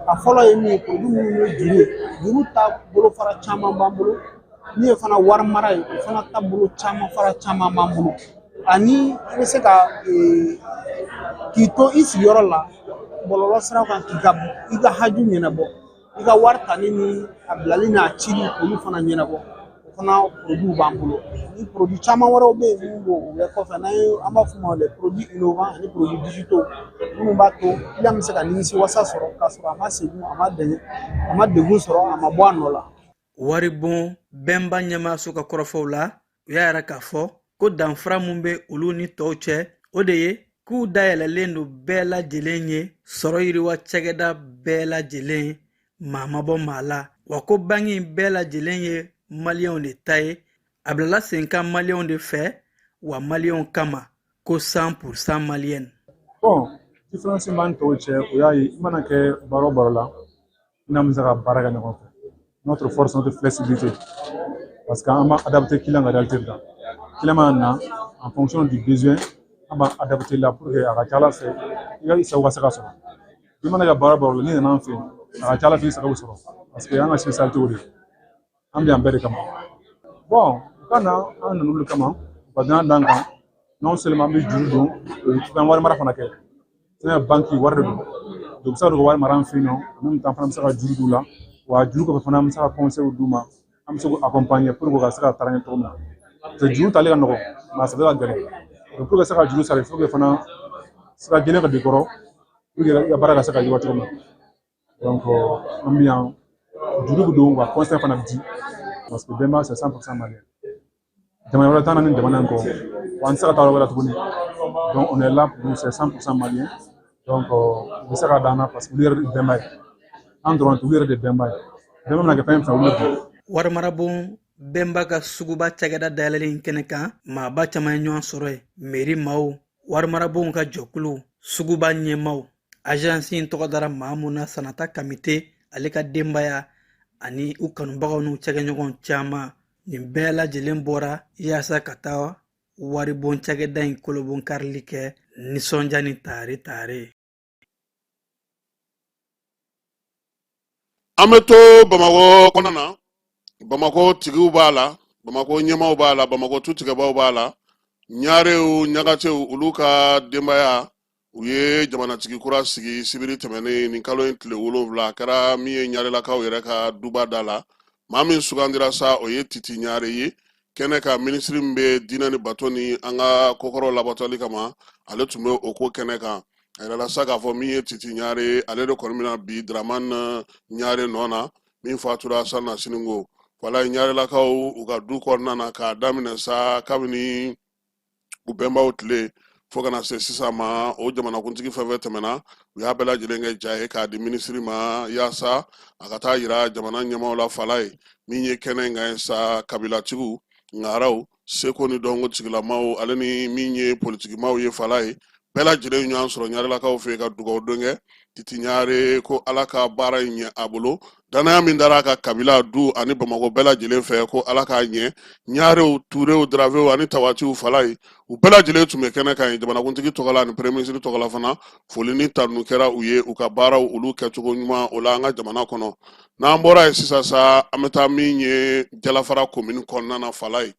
A fɔlɔ ye min ye, produit minnu ye juru ye, juru ta bolofara caman b'an bolo. Min ye fana wari mara ye, o fana ta bolo caman fara caman b'an bolo. Ani i bɛ se ka k'i to i sigiyɔrɔ la bɔlɔlɔ sira kan, k'i ka i ka haju ɲɛnabɔ, i ka wari tali ni a bilali n'a cili, olu fana ɲɛnabɔ, o fana produit b'an bolo. Ni produit caman wɛrɛw bɛ yen minnu b'o bɛɛ kɔfɛ, n'an ye, an b'a f'o ma les produits innovants ani produits digitaux, minnu b'a to client bɛ se ka nimisi wasa sɔrɔ k'a sɔrɔ a ma segin, a ma dɛgɛ, a ma degun sɔrɔ, a ma bɔ a nɔ la. Waribon Bɛnba ɲɛmaaso ka kɔrɔfɔw la, u y'a yira k'a fɔ ko danfara mun bɛ olu ni tɔw cɛ, o de ye k'u dayɛlɛlen don bɛɛ lajɛlen ye, sɔrɔ yiriwa cakɛda bɛɛ lajɛlen, maa ma bɔ maa la, wa ko banki bɛɛ lajɛlen ye maliyɛnw de ta ye, a bilala sen kan maliyɛnw de fɛ, wa maliyɛnw kama, ko 100% malienne. Bon, différence b'an tɔw cɛ, o y'a ye i mana kɛ baara o baara la, n'an bɛ se ka baara kɛ ɲɔgɔn fɛ. Notre force, notre flexibilité. Parce qu'an b'a adapté client ka réalité la. Client mana na, en fonction du besoin, an b'a adapté la pour que a ka ca Ala fɛ i ka i sago ka se ka sɔrɔ. I mana kɛ baara o baara la, n'i nana an fɛ yen, a ka ca Ala fɛ i sago bɛ sɔrɔ. Parce que an ka spécialité o de ye. An bɛ yan bɛɛ de kama. Bon, u ka na, an nana olu kama, u ka danaya d'an kan. Non seulement an bɛ juru don, u bɛ wari mara fana kɛ. Sɛnɛ banki wari de don. Donc u bɛ se ka don ka wari mara an fɛ yen nɔ, en même temps fana bɛ se ka juru d'u la. Wa juru kɔfɛ fana, an bɛ se ka conseil d'u ma, an bɛ se k'u accompagner pour que u ka se ka taa ɲɛ cogo min na. Parce que juru tali ka nɔgɔn, mais a sarali ka gɛlɛn. Donc pour que ka se ka juru sara, il faut que fana Sira jɛlen ka don i kɔrɔ pour que i ka baara ka se ka yiriwa cogo min na. Donc an bɛ yan, juru bɛ don wa, conseil fana bɛ di, parce que Bɛnba, c'est 100% malien. Jamana wɛrɛ t'an na ni jamana in kɔ wa, an tɛ se ka taa yɔrɔ wɛrɛ tuguni. Donc on est là pour nous, c'est 100% malien. Donc u bɛ se ka d'an na parce que olu yɛrɛ de Bɛnba ye, an dɔrɔn tɛ, olu yɛrɛ de Bɛnba ye. Bɛnba mana kɛ fɛn fɛn, olu de don. Warimarabon Bɛnba ka suguba cakɛda dayɛlɛlen in kɛnɛ kan, maaba caman ye ɲɔgɔn sɔrɔ yen: meri maaw, warimarabonw ka jɛkuluw, suguba ɲɛmaaw, agence in tɔgɔ dara maa mun na, Sanata Kamite, ale ka denbaya ani u kanubagaw n'u cakɛɲɔgɔn caman. Nin bɛɛ lajɛlen bɔra yaasa ka taa waribon cakɛda in kolobon karili kɛ nisɔndiya ni taare taare. An bɛ to Bamakɔ kɔnɔna na. Bamakɔ tigiw b'a la, Bamakɔ ɲɛmaaw b'a la, Bamakɔ tutigɛbaw b'a la, Ɲarew, Ɲagatew, olu ka denbaya, u ye jamanatigi kura sigi sibiri tɛmɛnen, nin kalo in tile 7. A kɛra min ye Ɲarelakaw yɛrɛ ka duba da la. Maa min sugandira sa, o ye Titi Ɲare ye. Kɛnɛ kan, minisiri min bɛ diinɛ ni bato ni an ka kokɔrɔw labatɔli kama, ale tun bɛ o ko kɛnɛ kan. A yirala sa k'a fɔ min ye Titi Ɲare ye, ale de kɔni bɛna bi Dramane Ɲare nɔ na, min fatura salonnasini ko. Walayi, Ɲarelakaw, u ka du kɔnɔna na, k'a daminɛ sa kabini u bɛnbaw tile fo ka na se sisan ma, o jamanakuntigi fɛn fɛn tɛmɛna, u y'a bɛɛ lajɛlen kɛ ja ye k'a di minisiri ma yaasa a ka taa yira jamana ɲɛmaaw la. Fala ye min ye kɛnɛ in kan ye sa, kabilatigiw, ŋaraw, seko ni dɔnko tigilamaw, ale ni min ye politikimaw ye, fala ye bɛɛ lajɛlen ɲɔgɔn sɔrɔ Ɲarelakaw fɛ ka dugawu don kɛ Titi Ɲare ko Ala ka baara in ɲɛ a bolo. Danaya min dara a ka kabila, du ani Bamakɔ bɛɛ lajɛlen fɛ, ko Ala k'a ɲɛ. Ɲarew, Turew, Daravew ani Tawatiw, fala ye u bɛɛ lajɛlen tun bɛ kɛnɛ kan yen. Jamanakuntigi tɔgɔ la ani premier ministre tɔgɔ la fana, foli ni tanu kɛra u ye u ka baaraw olu kɛcogo ɲuman o la an ka jamana kɔnɔ. N'an bɔra yen sisan sa, an bɛ taa min ye Jalafara komini kɔnɔna na. Fala ye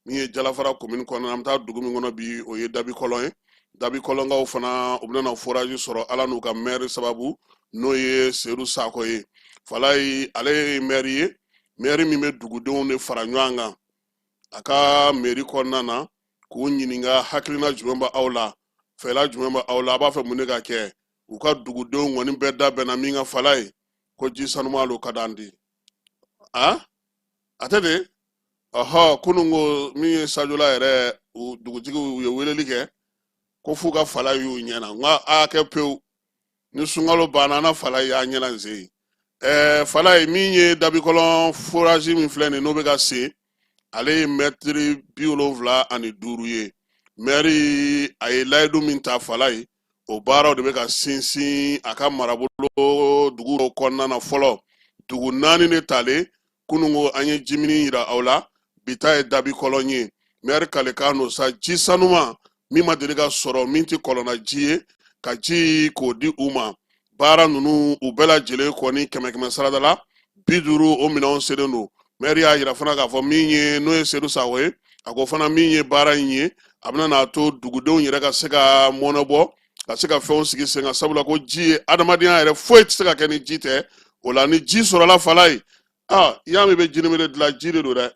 min ye Jalafara komini kɔnɔna na, an bɛ taa dugu min kɔnɔ bi, o ye Dabikɔlɔn ye. Dabikɔlɔnkaw fana, u bɛna forage sɔrɔ Ala n'u ka mɛri sababu, n'o ye Sedu Sakɔ ye. Falayi, ale ye mɛri ye, mɛri min bɛ dugudenw de fara ɲɔgɔn kan a ka mɛri kɔnɔna na, k'u ɲininka hakilina jumɛn bɛ aw la, fɛla jumɛn bɛ aw la, a b'a fɛ mun de ka kɛ. U ka dugudenw kɔni bɛɛ da bɛnna min kan, fala ye ko ji sanuman lo ka d'an di a a tɛ de. Ɔhɔ, kunun ko min ye Sajola yɛrɛ, u dugutigiw, u ye weleli kɛ ko f'u ka fala y'u ɲɛna. N ko a kɛ pewu, ni sunkalo banna, an na fala y'a ɲɛna n sen. Fala ye min ye Dabikɔlɔn forage min filɛ nin, n'o bɛ ka sen, ale ye mɛtiri 75 ye. Mɛri, a ye layidu min ta, fala ye o baaraw de bɛ ka sinsin a ka marabolo dugu kɔnɔna na. Fɔlɔ, dugu naani de talen. Kunun ko an ye jimini yira aw la, bi ta ye Dabikɔlɔn ye. Mɛri kalekan don sa, ji sanuman min ma deli ka sɔrɔ, min tɛ kɔlɔnna ji ye, ka ji k'o di u ma. Baara ninnu, u bɛɛ lajɛlen kɔni, kɛmɛ kɛmɛ sarada la 50, o minɛnw selen don. Mɛri y'a yira fana k'a fɔ min ye, n'o ye Sedu Sakɔ ye, a ko fana min ye baara in ye, a bɛna n'a to dugudenw yɛrɛ ka se ka mɔnɛ bɔ, ka se ka fɛnw sigi sen kan, sabula ko ji ye adamadenya yɛrɛ, foyi tɛ se ka kɛ ni ji tɛ. O la, ni ji sɔrɔla, fala ye, aa, i y'a mɛn i bɛ jinimere dilan, ji de don dɛ,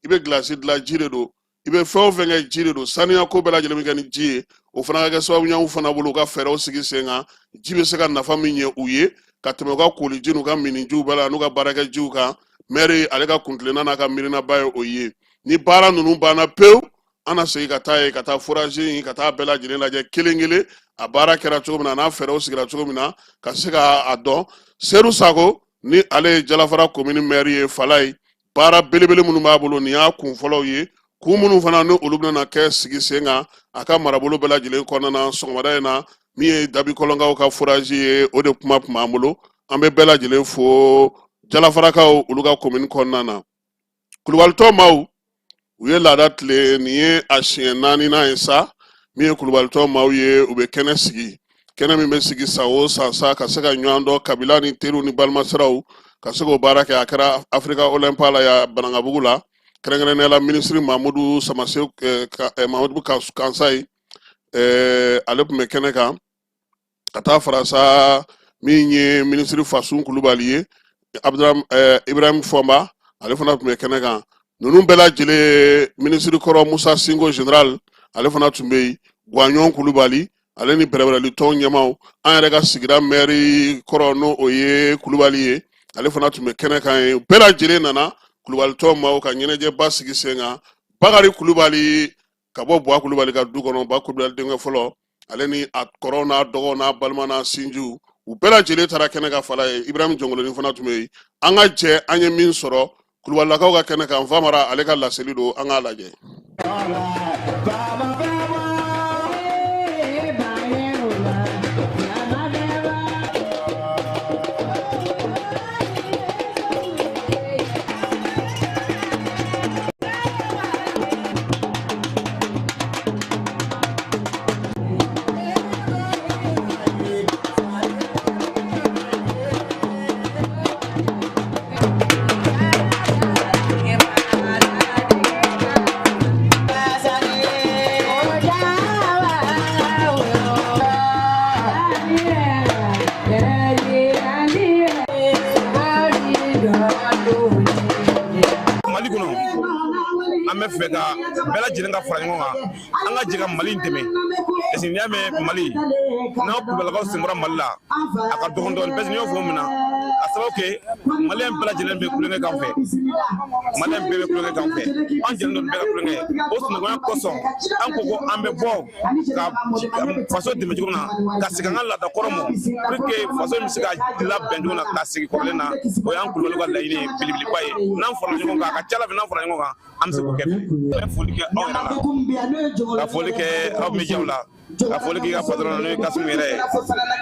i bɛ gilasi dilan, ji de don, i bɛ fɛn o fɛn kɛ, ji de don. Saniya ko bɛɛ lajɛlen bɛ kɛ ni ji ye. O fana ka kɛ sababu ɲuman fana bolo, u ka fɛɛrɛw sigi sen kan, ji bɛ se ka nafa min ɲɛ u ye ka tɛmɛ u ka koliji n'u ka minijiw bɛɛ la n'u ka baarakɛjiw kan. Mɛri, ale ka kuntilenna n'a ka miirinaba ye o ye. Ni baara ninnu banna pewu, an na segin ka taa yen, ka taa forage in, ka taa bɛɛ lajɛlen lajɛ kelen kelen, a baara kɛra cogo min na, n'a fɛɛrɛw sigira cogo min na, ka se ka a dɔn. Sedu Sako ni ale ye Jalafara komini mɛri ye, fala ye baara belebele minnu b'a bolo, nin y'a kun fɔlɔw ye, kun minnu fana ni olu bɛna kɛ sigi sen kan a ka marabolo bɛɛ lajɛlen kɔnɔna na. Sɔgɔmada in na, min ye Dabikɔlɔnkaw ka forage ye, o de kuma tun b'an bolo. An bɛ bɛɛ lajɛlen fo, Jalafarakaw, olu ka komini kɔnɔna na. Kulubalitɔ maaw, u ye laada tilen. Nin ye a siɲɛ naaninan ye sa, min ye kulubalitɔ maaw ye, u bɛ kɛnɛ sigi, kɛnɛ min bɛ sigi san o san sa, ka se ka ɲɔgɔn dɔn, kabila ni teriw ni balimasiraw, ka se k'o baara kɛ. A kɛra Africa Olympa la yan Banankabugu la. Kɛrɛnkɛrɛnnenya la, minisiri Mamudu Samase, Mamudu Kansayi, ale tun bɛ kɛnɛ kan, ka taa fara sa min ye minisiri Fasun Kulubali ye, Ibrahim Fɔnba, ale fana tun bɛ kɛnɛ kan. Ninnu bɛɛ lajɛlen, minisiri kɔrɔ Musa Sinko général, ale fana tun bɛ yen, Guwaɲɔn Kulubali. Ale ni bɛrɛbɛrɛli tɔn ɲɛmaaw, an yɛrɛ ka sigida mɛri kɔrɔ, n'o o ye Kulubali ye, ale fana tun bɛ kɛnɛ kan yen. Bɛɛ lajɛlen nana Kulubali tɔn maaw ka ɲɛnajɛba sigi sen kan. Bakari Kulubali ka bɔ Buwa Kulubali ka du kɔnɔ, Ba Kulubali denkɛ fɔlɔ, ale ni a kɔrɔw n'a dɔgɔw n'a balima n'a sinjiw, u bɛɛ lajɛlen taara kɛnɛ kan fala ye. Ibrahim Jɔnkolonin fana tun bɛ yen. An ka jɛ an ye min sɔrɔ Kulubalilakaw ka kɛnɛ kan, Famara ale ka laseli don, an k'a lajɛ. Mali kɔnɔ, an bɛ fɛ ka bɛɛ lajɛlen ka fara ɲɔgɔn kan, an ka jɛ ka Mali dɛmɛ, parce que n'i y'a mɛn Mali, n'aw Kulubalilakaw sen bɔra Mali la, a ka dɔgɔn dɔɔnin, parce que n'i y'o fɔ mun na, a sababu kɛ Maliyɛn bɛɛ lajɛlen bɛ tulonkɛ k'an fɛ, Maliyɛn bɛɛ bɛ tulonkɛ k'an fɛ, an jɛlen don bɛɛ ka tulonkɛ. O sinankunya kosɔn, an ko ko an bɛ bɔ ka faso dɛmɛ cogo min na, ka segin an ka laada kɔrɔ ma, pour que faso in bɛ se ka labɛn cogo min na, ka segin kɔrɔlen na. O y'an Kulubaliw ka laɲini ye belebeleba ye. N'an farala ɲɔgɔn kan, a ka ca ala fɛ, n'an farala ɲɔgɔn kan, an bɛ se k'o kɛ. N bɛ foli kɛ aw yɛrɛ la, ka foli kɛ aw médiaw la, ka foli k'i ka patron na, n'o ye Kasimu yɛrɛ ye.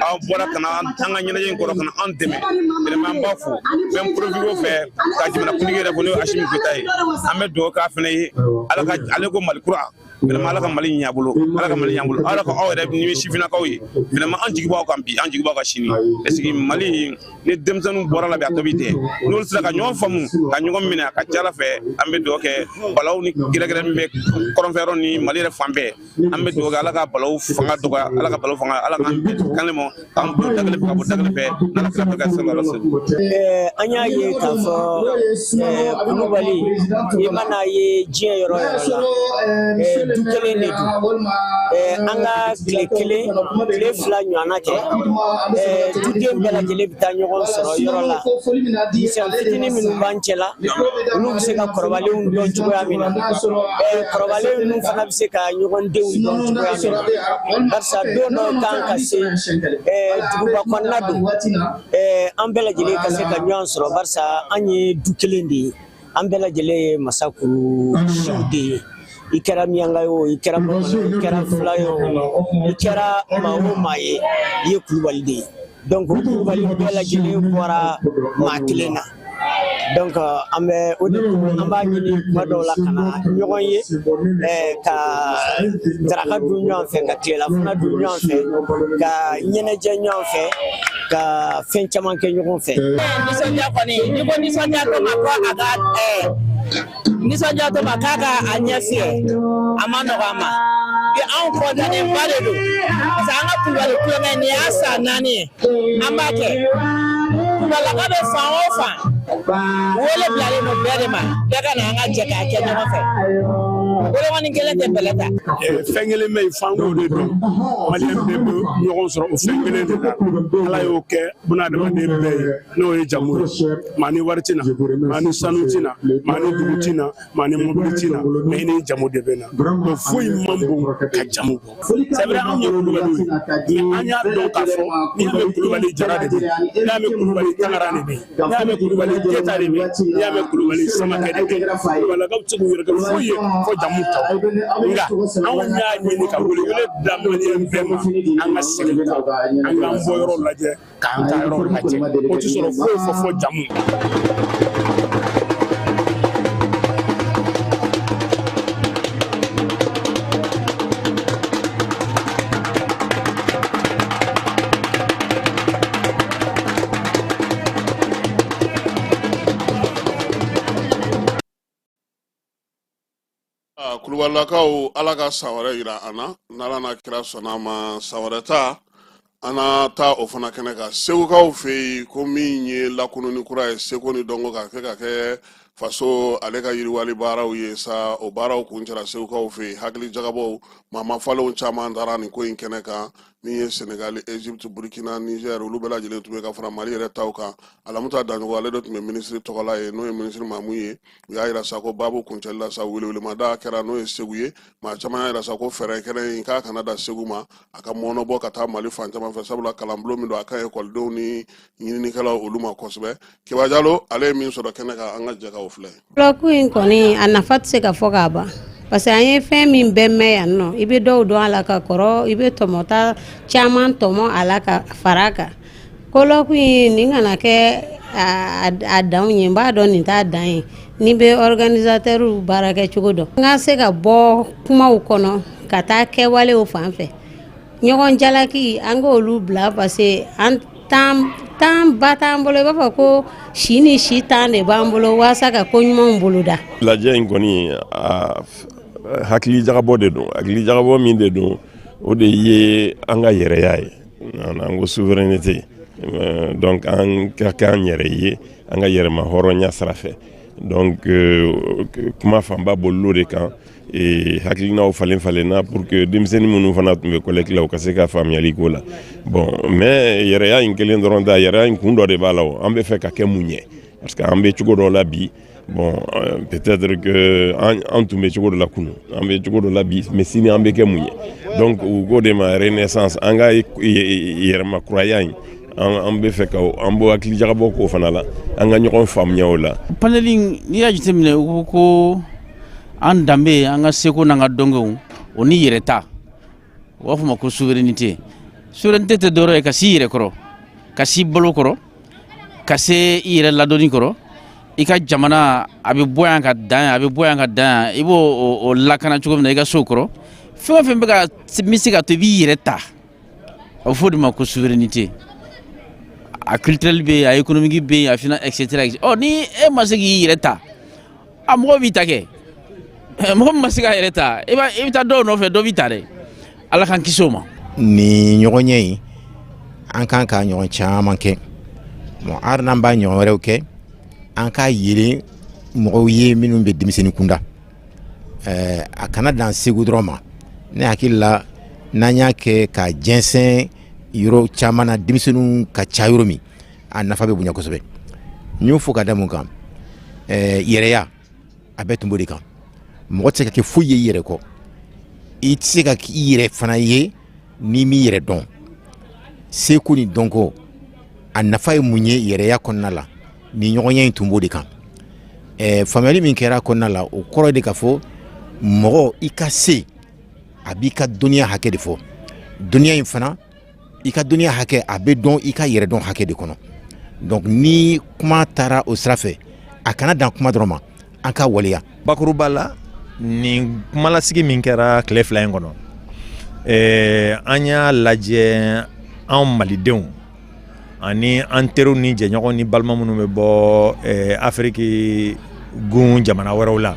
Aw bɔra ka na an ka ɲɛnajɛ in kɔrɔ, ka na an dɛmɛ. Vraiment, an b'a fo. N bɛ n profiter o fɛ ka jamanakuntigi yɛrɛ fo, n'o ye Asimi Goyita ye. An bɛ dugawu k'a fana ye, Ala ka ale ko Mali kura, vraiment, Ala ka Mali ɲɛ a bolo, Ala ka Mali ɲɛ a bolo, Ala ka aw yɛrɛ ni sifinnakaw ye. Vraiment, an jigi b'aw kan bi, an jigi b'aw kan sini, parce que Mali ni denmisɛnninw bɔra la bi, a tɔ bi tɛ n'olu sera ka ɲɔgɔn faamu, ka ɲɔgɔn minɛ, a ka ca ala fɛ, an bɛ dugawu kɛ balaw ni gɛrɛgɛrɛ min bɛ kɔrɔnfɛyɔrɔ ni Mali yɛrɛ fan bɛɛ, an bɛ dugawu kɛ Ala ka balaw fanga dɔgɔya, Ala ka balaw fanga, Ala k'an bɛn kan ma, k'an don da kelen fɛ, ka bɔ da kelen fɛ, n'Ala kira barika sallallahu alaihi wasallam. An y'a ye k'a fɔ Kulubali, i mana ye diɲɛ yɔrɔ yɔrɔ la, du kelen de don. An ka tile kelen, tile fila ɲɔgɔnna kɛ, duden bɛɛ lajɛlen bɛ taa ɲɔgɔn sɔrɔ yɔrɔ la. Misɛn fitinin minnu b'an cɛ la, olu bɛ se ka kɔrɔbalenw dɔn cogoya min na, kɔrɔbalen ninnu fana bɛ se ka ɲɔgɔn denw dɔn cogoya min na, barisa don dɔ kan ka se, duguba kɔnɔna don, an bɛɛ lajɛlen ka se ka ɲɔgɔn sɔrɔ, barisa an ye du kelen de ye, an bɛɛ lajɛlen ye masakuru siw de ye. I kɛra miyanka ye o, i kɛra bamanan, i kɛra fila ye o, i kɛra maa o maa ye, i ye Kulubali de ye. Donc Kulubali bɛɛ lajɛlen bɔra maa kelen na. Donc an bɛ o de an b'a ɲini tuma dɔw la ka na ɲɔgɔn ye, ka daraka dun ɲɔgɔn fɛ, ka tilelafana dun ɲɔgɔn fɛ, ka ɲɛnajɛ ɲɔgɔn fɛ, ka fɛn caman kɛ ɲɔgɔn fɛ. Nisɔndiya kɔni, n'i ko nisɔndiya to ma ko a ka nisɔndiya to ma k'a ka a ɲɛ fiyɛ, a ma nɔgɔ a ma. Bi anw kɔntanenba de don, parce que an ka Kulubali tulonkɛ nin y'a san 4 ye an b'a kɛ. Kulubalilaka bɛ fan o fan, wele bilalen don bɛɛ de ma, bɛɛ ka na an ka jɛ k'a kɛ ɲɔgɔn fɛ. Bolokɔni kelen tɛ bɛlɛ ta. Fɛn kelen bɛ yen, f'an k'o de dɔn, Maliyɛn bɛɛ bɛ ɲɔgɔn sɔrɔ o fɛn kelen de la. Ala y'o kɛ bunadamaden bɛɛ ye, n'o ye jamu ye. Maa ni wari ti na, maa ni sanu ti na, maa ni dugu ti na, maa ni mobili ti na, mais i ni jamu de bɛ na. Donc foyi man bon ka jamu bɔ. C'est vrai, anw ye Kulubaliw ye, mais an y'a dɔn k'a fɔ n'i y'a mɛn Kulubali, Jara de bɛ yen, n'i y'a mɛn Kulubali, Tangara de bɛ yen, n'i y'a mɛn Kulubali, Keyita de bɛ yen, n'i y'a mɛn Kulubali, Samakɛ de bɛ yen. Kulubalilakaw tɛ se k'u yɛrɛ kɛ foyi ye fo jamu tɔ. Nka anw y'a ɲini ka welewele da Maliyɛn bɛɛ ma, an ka segin kɔ, an k'an bɔyɔrɔ lajɛ, k'an taayɔrɔ lajɛ. O tɛ sɔrɔ foyi fɔ jamu. Kulubalilakaw, Ala ka san wɛrɛ yira an na, n'Ala n'a kira sɔnna a ma. San wɛrɛ ta, an na taa o fana kɛnɛ kan, Segukaw fɛ yen, ko min ye lakununi kura ye, seko ni dɔnko ka kɛ ka kɛ. Faso ale ka yiriwali baaraw ye sa, o baaraw kuncɛra Segukaw fɛ yen. Hakili jagabɔw, maa mafalenw caman taara nin ko in kɛnɛ kan, min ye Senegali, Egypte, Burkina, Niger, olu bɛɛ lajɛlen tun bɛ ka fara Mali yɛrɛ taw kan. Alamuta Danɲɔgɔ, ale de tun bɛ minisiri tɔgɔla ye, n'o ye minisiri Mamu ye. U y'a yira sa ko baabu kuncɛli la sa, welewelemada kɛra, n'o ye Segu ye. Maa caman y'a yira sa ko fɛɛrɛ kɛnɛ in k'a kana da Segu ma, a ka mɔnɔbɔ ka taa Mali fan caman fɛ, sabula kalanbulon min don, a ka ɲi ekɔlidenw ni ɲininikɛlaw olu ma kosɛbɛ. Keba Jalo, ale ye min sɔrɔ kɛnɛ kan, an ka jɛ k'o filɛ. Colloque in kɔni, a nafa tɛ se ka fɔ k'a ban, parce que an ye fɛn min bɛɛ mɛn yan nɔ, i bɛ dɔw dɔn a la ka kɔrɔ, i bɛ tɔmɔta caman tɔmɔ a la ka fara a kan. Colloque in nin kana kɛ a danw ye, n b'a dɔn nin t'a dan ye. N'i bɛ organisateurw baara kɛ cogo dɔn, n ka se ka bɔ kumaw kɔnɔ ka taa kɛwalew fan fɛ. Ɲɔgɔn jalaki, an k'olu bila, parce que an temps ba t'an bolo. I b'a fɔ ko si ni si temps de b'an bolo walasa ka ko ɲumanw boloda. Lajɛ in kɔni, hakili jagabɔ de don. Hakili jagabɔ min de don, o de ye an ka yɛrɛya ye, an ko souveraineté. Donc an ka kɛ an yɛrɛ ye, an ka yɛrɛma hɔrɔnya sira fɛ. Donc kuma fanba bolil'o de kan. Hakilinaw falen falenna pour que denmisɛnnin minnu fana tun bɛ colloque la, u ka se ka faamuyali k'o la. Bon, mais yɛrɛya in kelen dɔrɔn tɛ, yɛrɛya in kun dɔ de b'a la. O an bɛ fɛ ka kɛ mun ye? Parce que an bɛ cogo dɔ la bi. Bon, peut-être que an tun bɛ cogo dɔ la kunun, an bɛ cogo dɔ la bi, mais sini an bɛ kɛ mun ye? Donc u k'o de ma renaissance, an ka yɛrɛma kuraya in, an bɛ fɛ ka an bɔ hakili jagabɔ k'o fana la, an ka ɲɔgɔn faamuya o la. Panel, n'i y'a jateminɛ, u ko ko an danbe, an ka seko n'an ka dɔnkow, o ni yɛrɛ ta, u b'a fɔ ma ko souveraineté. Souveraineté tɛ dɔwɛrɛ ye ka s'i yɛrɛ kɔrɔ, ka s'i balo kɔrɔ, ka se i yɛrɛ ladonni kɔrɔ. I ka jamana, a bɛ bɔ yan ka dan yan, a bɛ bɔ yan ka dan yan, i b'o o lakana cogo min na i ka so kɔrɔ. Fɛn o fɛn bɛ ka min se ka to i b'i yɛrɛ ta, a bɛ fɔ o de ma ko souveraineté. A culturel bɛ yen, a économique bɛ yen, a finance, et cetera. Ɔ, ni e ma se k'i yɛrɛ ta, a mɔgɔ b'i ta kɛ. Mɔgɔ min ma se k'a yɛrɛ ta, i bɛ taa dɔw nɔfɛ, dɔ b'i ta dɛ. Ala k'an kisi o ma. Nin ɲɔgɔnye in, an kan ka ɲɔgɔn caman kɛ. Bon, hali n'an b'a ɲɔgɔn wɛrɛw kɛ, an k'a yelen mɔgɔw ye minnu bɛ denmisɛnnin kunda, a kana dan Segu dɔrɔn ma. Ne hakili la, n'an y'a kɛ ka jɛnsɛn yɔrɔ caman na, denmisɛnninw ka ca yɔrɔ min, a nafa bɛ bonya kosɛbɛ. N y'o fɔ ka da mun kan? Yɛrɛya, a bɛɛ tun b'o de kan. Mɔgɔ tɛ se ka kɛ foyi ye i yɛrɛ kɔ. I tɛ se ka i yɛrɛ fana ye n'i m'i yɛrɛ dɔn. Seko ni dɔnko, a nafa ye mun ye yɛrɛya kɔnɔna la? Nin ɲɔgɔnya in tun b'o de kan. Faamuyali min kɛra kɔnɔna la, o kɔrɔ de ka fɔ mɔgɔ i ka se, a b'i ka dɔnniya hakɛ de fɔ. Dɔnniya in fana, i ka dɔnniya hakɛ, a bɛ dɔn i ka yɛrɛdɔn hakɛ de kɔnɔ. Donc ni kuma taara o sira fɛ, a kana dan kuma dɔrɔn ma, an ka waleya. Bakuruba la, nin kumalasigi min kɛra tile 2 in kɔnɔ, an y'a lajɛ anw malidenw ani an teriw ni jɛɲɔgɔn ni balima minnu bɛ bɔ Afiriki gun jamana wɛrɛw la,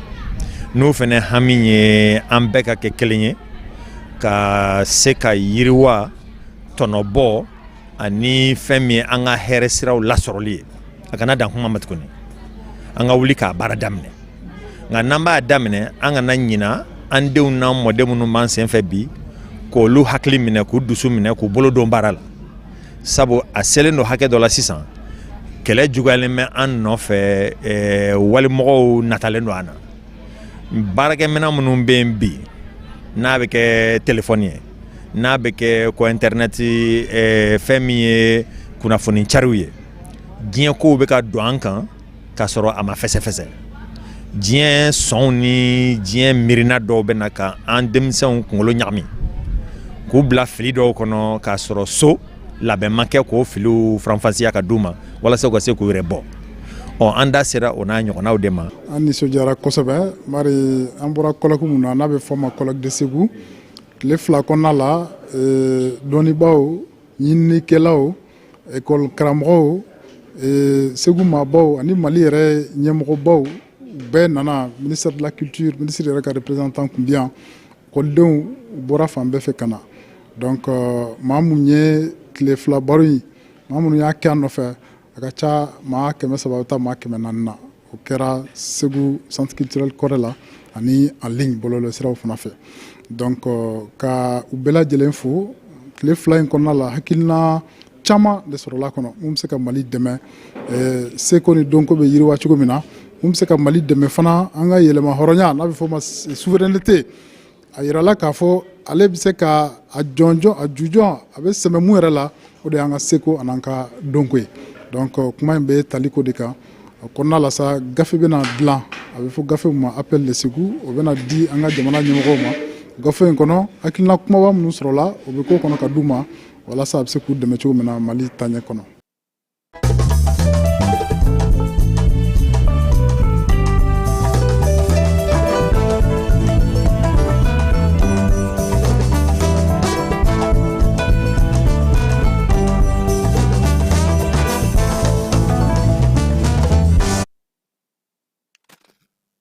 n'o fana hami ye an bɛɛ ka kɛ kelen ye, ka se ka yiriwa, tɔnɔbɔ ani fɛn min ye an ka hɛrɛ siraw lasɔrɔli ye. A kana dan kuma ma tuguni, an ka wuli k'a baara daminɛ. Nka n'an b'a daminɛ, an kana ɲina an denw n'an mɔden minnu b'an senfɛ bi, k'olu hakili minɛ, k'u dusu minɛ, k'u bolo don baara la, sabu a selen don hakɛ dɔ la sisan. Kɛlɛ juguyalen bɛ an nɔfɛ, walimɔgɔw natalen don an na. Baarakɛminɛn minnu bɛ yen bi, n'a bɛ kɛ telefɔni ye, n'a bɛ kɛ ko intɛrɛnɛti, fɛn min ye kunnafoni cariw ye, diɲɛ kow bɛ ka don an kan k'a sɔrɔ a ma fɛsɛfɛsɛ. Diɲɛ sɔnw ni diɲɛ miirina dɔw bɛ na ka an denmisɛnw kunkolo ɲagami, k'u bila fili dɔw kɔnɔ, k'a sɔrɔ so labɛn ma kɛ k'o filiw faranfasiya ka d'u ma walasa u ka se k'u yɛrɛ bɔ. Ɔ, an da sera o n'a ɲɔgɔnnaw de ma. An nisɔndiyara kosɛbɛ, bari an bɔra colloque mun na, n'a bɛ fɔ ma colloque de Segu, tile 2 kɔnɔna la, dɔnnibaaw, ɲininikɛlaw, ekɔli karamɔgɔw, Segu maabaw ani Mali yɛrɛ ɲɛmɔgɔbaw bɛɛ nana. Ministère de la culture, ministre yɛrɛ ka représentant tun bɛ yan. Ekɔlidenw bɔra fan bɛɛ fɛ ka na. Donc maa mun ye tile 2 baro in, maa minnu y'a kɛ a nɔfɛ, a ka ca maa 300, bɛ taa maa 400 na. O kɛra Segu centre culturel Kɔrɛ la ani en ligne bɔlɔlɔsiraw fana fɛ. Donc ka u bɛɛ lajɛlen fo. Tile 2 in kɔnɔna la, hakilina caman de sɔrɔla kɔnɔ mun bɛ se ka Mali dɛmɛ seko ni dɔnko bɛ yiriwa cogo min na, mun bɛ se ka Mali dɛmɛ fana an ka yɛlɛma hɔrɔnya, n'a bɛ fɔ o ma souveraineté. A yirala k'a fɔ ale bɛ se ka a jɔnjɔn, a jujɔn, a bɛ sɛmɛ mun yɛrɛ la, o de y'an ka seko an'an ka dɔnko ye. Donc kuma in bɛ taliko de kan. O kɔnɔna la sa, gafe bɛna dilan, a bɛ fɔ gafe min ma Appel de Segu. O bɛna di an ka jamana ɲɛmɔgɔw ma. Gafe in kɔnɔ, hakilina kumaba minnu sɔrɔla, o bɛ k'o kɔnɔ ka d'u ma walasa a bɛ se k'u dɛmɛ cogo min na Mali taaɲɛ kɔnɔ.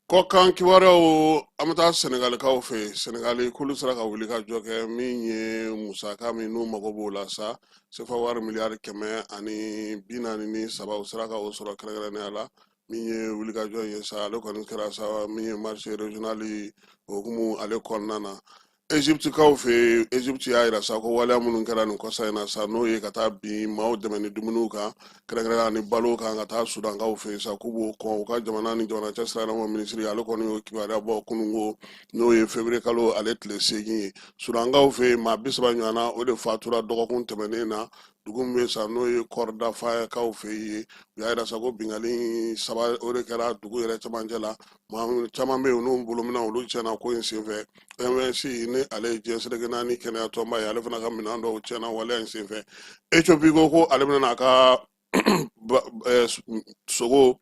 Kɔkan kibaruyaw, an bɛ taa Sɛnɛgalikaw fɛ yen. Sɛnɛgali k'olu sera ka wuli ka jɔ kɛ min ye musaka min n'u mago b'o la sa, sefa wari miliyari 143, u sera ka o sɔrɔ kɛrɛnkɛrɛnnenya la. Min ye wulikajɔ ye sa, ale kɔni kɛra sa min ye marché régional hukumu ale kɔnɔna na. Egyptekaw fɛ yen, Egypte y'a yira sa ko waleya minnu kɛra nin kɔsa in na sa, n'o ye ka taa bin maaw dɛmɛ ni dumuniw kan, kɛrɛnkɛrɛnnenya ni balo kan, ka taa Sudankaw fɛ yen sa, k'u b'o kɔn. U ka jamana ni jamana cɛ sira minisiri, ale kɔni y'o kibaruya bɔ kununko, n'o ye février kalo ale tile 8 ye. Sudankaw fɛ yen, maa 30 ɲɔgɔnna, o de fatura dɔgɔkun tɛmɛnen na, dugu min bɛ sa n'o ye Kɔrɔdafakaw fɛ yen. U y'a yira sa ko binkanni saba, o de kɛra dugu yɛrɛ cɛmancɛ la. Maa caman bɛ yen, n'u bolominɛn olu tiɲɛna ko in senfɛ. OMS, ni ale ye diɲɛ seleke naani kɛnɛya tɔnba ye, ale fana ka minɛn dɔw tiɲɛna waleya in senfɛ. Ethiopie ko ko ale bɛna a ka sogo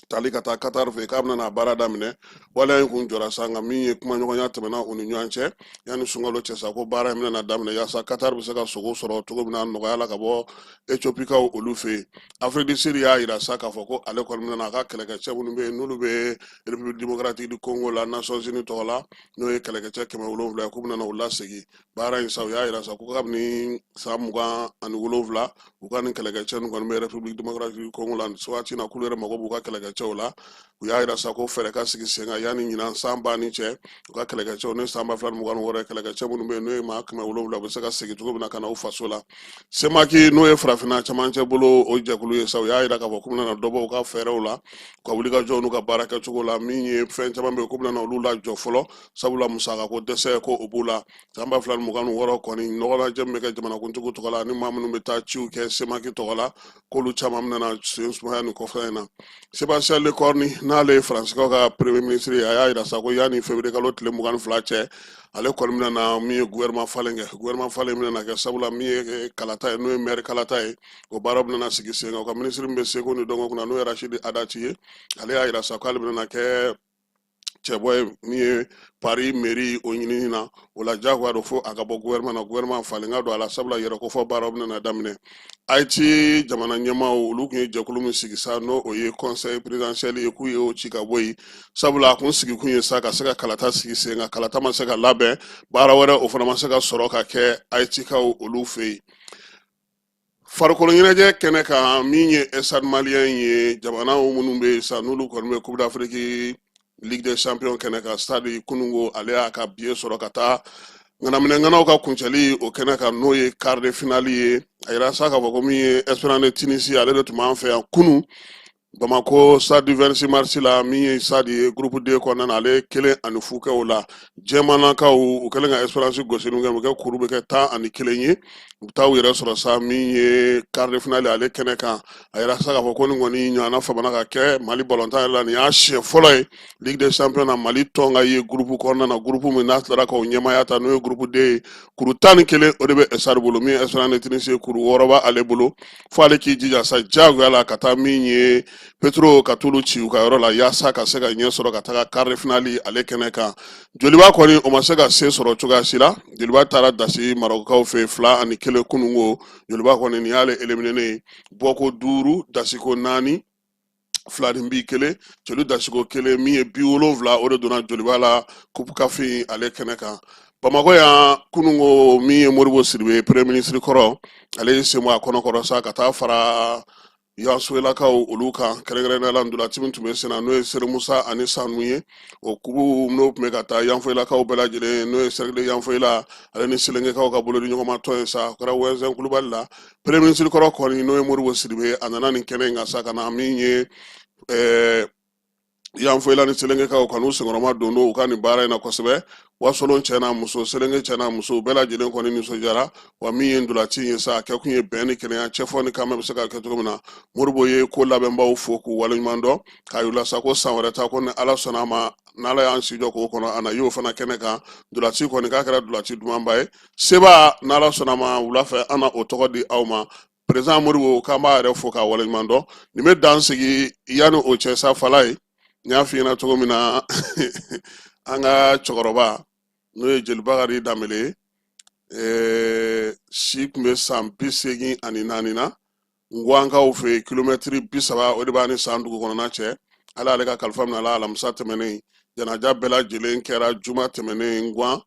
tali ka taa Qatar fɛ, k'a bɛna n'a baara daminɛ. Waleya in kun jɔra sa, nka min ye kumaɲɔgɔnya tɛmɛna u ni ɲɔgɔn cɛ yanni sunkalo cɛ sa, ko baara in bɛna na daminɛ yaasa Qatar bɛ se ka sogo sɔrɔ cogo min na nɔgɔya la ka bɔ Ethiopikaw olu fɛ yen. Afrique du Sud y'a yira sa k'a fɔ ko ale kɔni bɛna a ka kɛlɛkɛcɛ minnu bɛ yen, n'olu bɛ République démocratique du Congo la Nations Unies tɔgɔ la, n'o ye kɛlɛkɛcɛ 700 ye, k'u bɛna u lasegin. Baara in sa, u y'a yira sa ko kabini san 27, u ka nin kɛlɛkɛcɛ ninnu kɔni bɛ République démocratique du Congo la nin waati in na, k'olu yɛrɛ mago b'u ka kɛlɛkɛcɛw la. U y'a yira sa ko fɛɛrɛ ka sigi sen kan yanni ɲinan san banni cɛ, u ka kɛlɛkɛcɛw ni san 2026 kɛlɛkɛcɛ minnu bɛ yen, n'o ye maa 700, u bɛ se ka segin cogo min na ka na u faso la. CEMAC, n'o ye farafinna camancɛ bolo o jɛkulu ye sa, u y'a yira k'a fɔ k'u bɛna dɔ bɔ u ka fɛɛrɛw la, u ka wulikajɔw n'u ka baara kɛcogo la. Min ye fɛn caman bɛ yen, k'u bɛna olu lajɔ fɔlɔ, sabula musakako dɛsɛ ko o b'u la. San 2026 kɔni, ɲɔgɔnlajɛ min bɛ kɛ jamanakuntigiw tɔgɔ la ani maa minnu bɛ taa ciw kɛ CEMAC tɔgɔ la, k'olu caman bɛna sen sumaya nin kɔfɛ in na. Sébastien Lecornu, n'ale ye Faransikaw ka premier ministre ye, a y'a yira sa ko yanni février kalo tile 22 cɛ, ale kɔni bɛna na min ye gouvernement falen kɛ. Gouvernement falen bɛna kɛ, sabula min ye kalata ye, n'o ye maire kalata ye, o baara bɛna sigi sen kan. O ka ministre min bɛ seko ni dɔnko kunna, n'o ye Rachid Hadati ye, ale y'a yira sa k'ale bɛna kɛ cɛbɔ ye min ye Paris mairie o ɲinini na. O la, jagoya don fo a ka bɔ gouvernement na, gouvernement falen ka don a la, sabula yɛrɛkofɔ baaraw bɛna daminɛ. Haïti jamana ɲɛmaaw, olu tun ye jɛkulu min sigi sa, n'o o ye conseil présidentiel ye, k'u y'o ci ka bɔ yen, sabula a kun sigikun ye sa ka se ka kalata sigi sen kan. Kalata ma se ka labɛn, baara wɛrɛ o fana ma se ka sɔrɔ ka kɛ Haïtikaw olu fɛ yen. Farikolo ɲɛnajɛ kɛnɛ kan, min ye Stade Malien ye, jamanaw minnu bɛ yen sa, n'olu kɔni bɛ Coupe d'Afrique Ligue des Champions kɛnɛ kan, Stade kununko ale y'a ka billet sɔrɔ ka taa ŋanaminɛ ŋanaw ka kuncɛli o kɛnɛ kan, n'o ye quart de finale ye. A yira sa k'a fɔ ko min ye Espérance de Tunisie, ale de tun b'an fɛ yan kunun Bamakɔ stade du 26 mars la. Min ye stade ye groupe D kɔnɔna na, ale 1-0 kɛ o la. Jɛmanakaw, u kɛlen ka Espérance gosi min kɛ, u kɛ kuru bɛ kɛ 11 ye, u bɛ taa u yɛrɛ sɔrɔ sa min ye quart de finale ale kɛnɛ kan. A yira sa k'a fɔ ko nin kɔni ɲɔgɔnna famana ka kɛ Mali balontan yɛrɛ la, nin y'a siɲɛ fɔlɔ ye Ligue des Champions na Mali tɔn ka ye groupe kɔnɔna na, groupe min n'a tilara k'o ɲɛmaaya ta, n'o ye groupe D ye. Kuru 11, o de bɛ Stade bolo. Min ye Espérance de Tunisie ye, kuru 6 b'ale bolo, fo ale k'i jija sa diyagoya la ka taa min ye Petro ka t'olu ci u ka yɔrɔ la, yaasa ka se ka ɲɛ sɔrɔ ka taga quart de finale ale kɛnɛ kan. Joliba kɔni, o ma se ka se sɔrɔ cogoya si la. Joliba taara dasi Marɔkukaw fɛ 2-1 kununko. Joliba kɔni, nin y'ale éliminé ye. Bɔko 5, dasiko 4, 2 ni bi 1, celu dasiko 1, min ye 70, o de donna Joliba la Coupe CAF ale kɛnɛ kan. Bamakɔ yan kununko, min ye Modibo Sidibe, premier ministre kɔrɔ, ale ye sen bɔ a kɔnɔ kɔrɔ sa ka taa fara Yanfolilakaw olu kan, kɛrɛnkɛrɛnnenya la ntolaci min tun bɛ senna, n'o ye Seri Musa ani Sanu ye, o kupu n'o tun bɛ ka taa Yanfolilakaw bɛɛ lajɛlen, n'o ye Cercle Yanfolila ale ni Selenkekaw ka bolodi ɲɔgɔnma tɔn ye sa. O kɛra Wɛnzɛn Kulubali la. Premier ministre kɔrɔ kɔni, n'o ye Modibo Sidibe, a nana nin kɛnɛ in kan sa, ka na min ye Yanfolila ni Selenkekaw ka n'u senkɔrɔma don u ka nin baara in na kosɛbɛ. Wasolon cɛ n'a muso, Selenke cɛ n'a muso, bɛɛ lajɛlen kɔni nisɔndiyara. Wa min ye ntolaci ye sa, a kɛkun ye bɛn ni kelenya, cɛfɔ ni kanbɛn bɛ se ka kɛ cogo min na. Modibo ye ko labɛnbaw fo k'u waleɲuman dɔn, k'a yir'u la sa ko san wɛrɛ ta ko ni Ala sɔnna a ma, n'Ala y'an si jɔ k'o kɔnɔ, a na y'o fana kɛnɛ kan. Ntolaci kɔni k'a kɛra ntolaci dumanba ye. Seba, n'Ala sɔnna a ma, wula fɛ an na o tɔgɔ di aw ma. Président Modibo, k'an b'a yɛrɛ fo k'a waleɲuman dɔn. Nin bɛ dan sigi. Yanni o cɛ sa, fala ye, n y'a f'i ɲɛna cogo min na, an ka cɛkɔrɔba, n'o ye Jeli Bakari Danbele ye, si tun bɛ san 84 na. Nguwankaw fɛ yen, kilomɛtiri 30 o de b'a ni San dugu kɔnɔna cɛ. Ala ale ka kalifa minɛ la alamisa tɛmɛnen. Janaja bɛɛ lajɛlen kɛra juma tɛmɛnen Nguwan,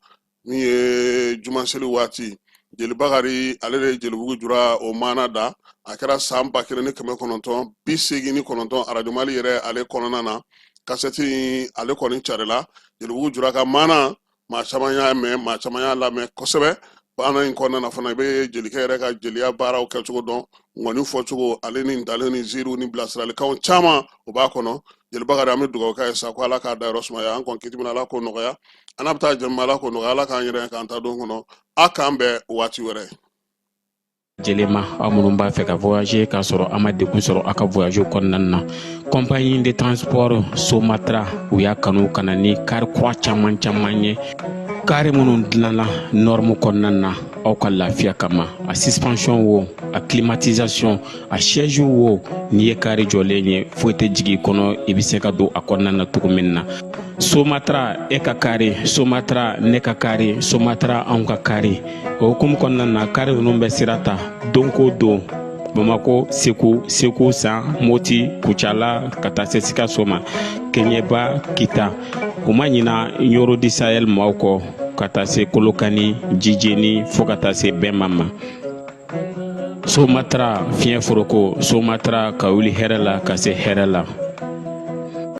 min ye jumaseli waati. Jeli Bakari ale de ye Jelibugu jura o maana da. A kɛra san 1989 Arajo Mali yɛrɛ ale kɔnɔna na. Kasɛti ale kɔni carila. Jelibugu jura ka maana, maa caman y'a mɛn, maa caman y'a lamɛn kosɛbɛ. Baara in kɔnɔna na fana, i bɛ jelikɛ yɛrɛ ka jeliya baaraw kɛcogo dɔn, ŋɔni fɔcogo ale ni ntalen ni ziiriw ni bilasiralikanw caman o b'a kɔnɔ. Jeli Bakari, an bɛ dugawu k'a ye sa ko Ala k'a dayɔrɔ sumaya. An kɔni kiti min, Ala k'o nɔgɔya. An n'a bɛ taa jɛma, Ala k'o nɔgɔya. Ala k'an yɛrɛ k'an ta don kɔnɔ. A k'an bɛn waati wɛrɛ. Jɛlɛma, aw minnu b'a fɛ ka voyager k'a sɔrɔ a ma degun sɔrɔ a ka voyage kɔnɔna na, compagnie de transport Somatra, u y'a kanu ka na ni kari kura caman caman ye, kari minnu dilanna norme kɔnɔna na aw ka lafiya kama. A suspension wo, a climatisation, a siège wo, n'i ye kari jɔlen ye, foyi tɛ jigin i kɔnɔ, i bɛ se ka don a kɔnɔna na cogo min na. Somatra, e ka kari Somatra, ne ka kari Somatra, anw ka kari. O hukumu kɔnɔna na, kari ninnu bɛ sira ta don ko don Bamako, Segu, Segu San, Moti, Kucala, ka taa se Sikaso ma, Keɲeba, Kita. U ma ɲina Ɲoro du Sahel maaw kɔ, ka taa se Kolokani, Jijeni, fo ka taa se Bɛnma ma. Somatra fiɲɛ foroko, Somatra ka wuli hɛrɛ la ka se hɛrɛ la.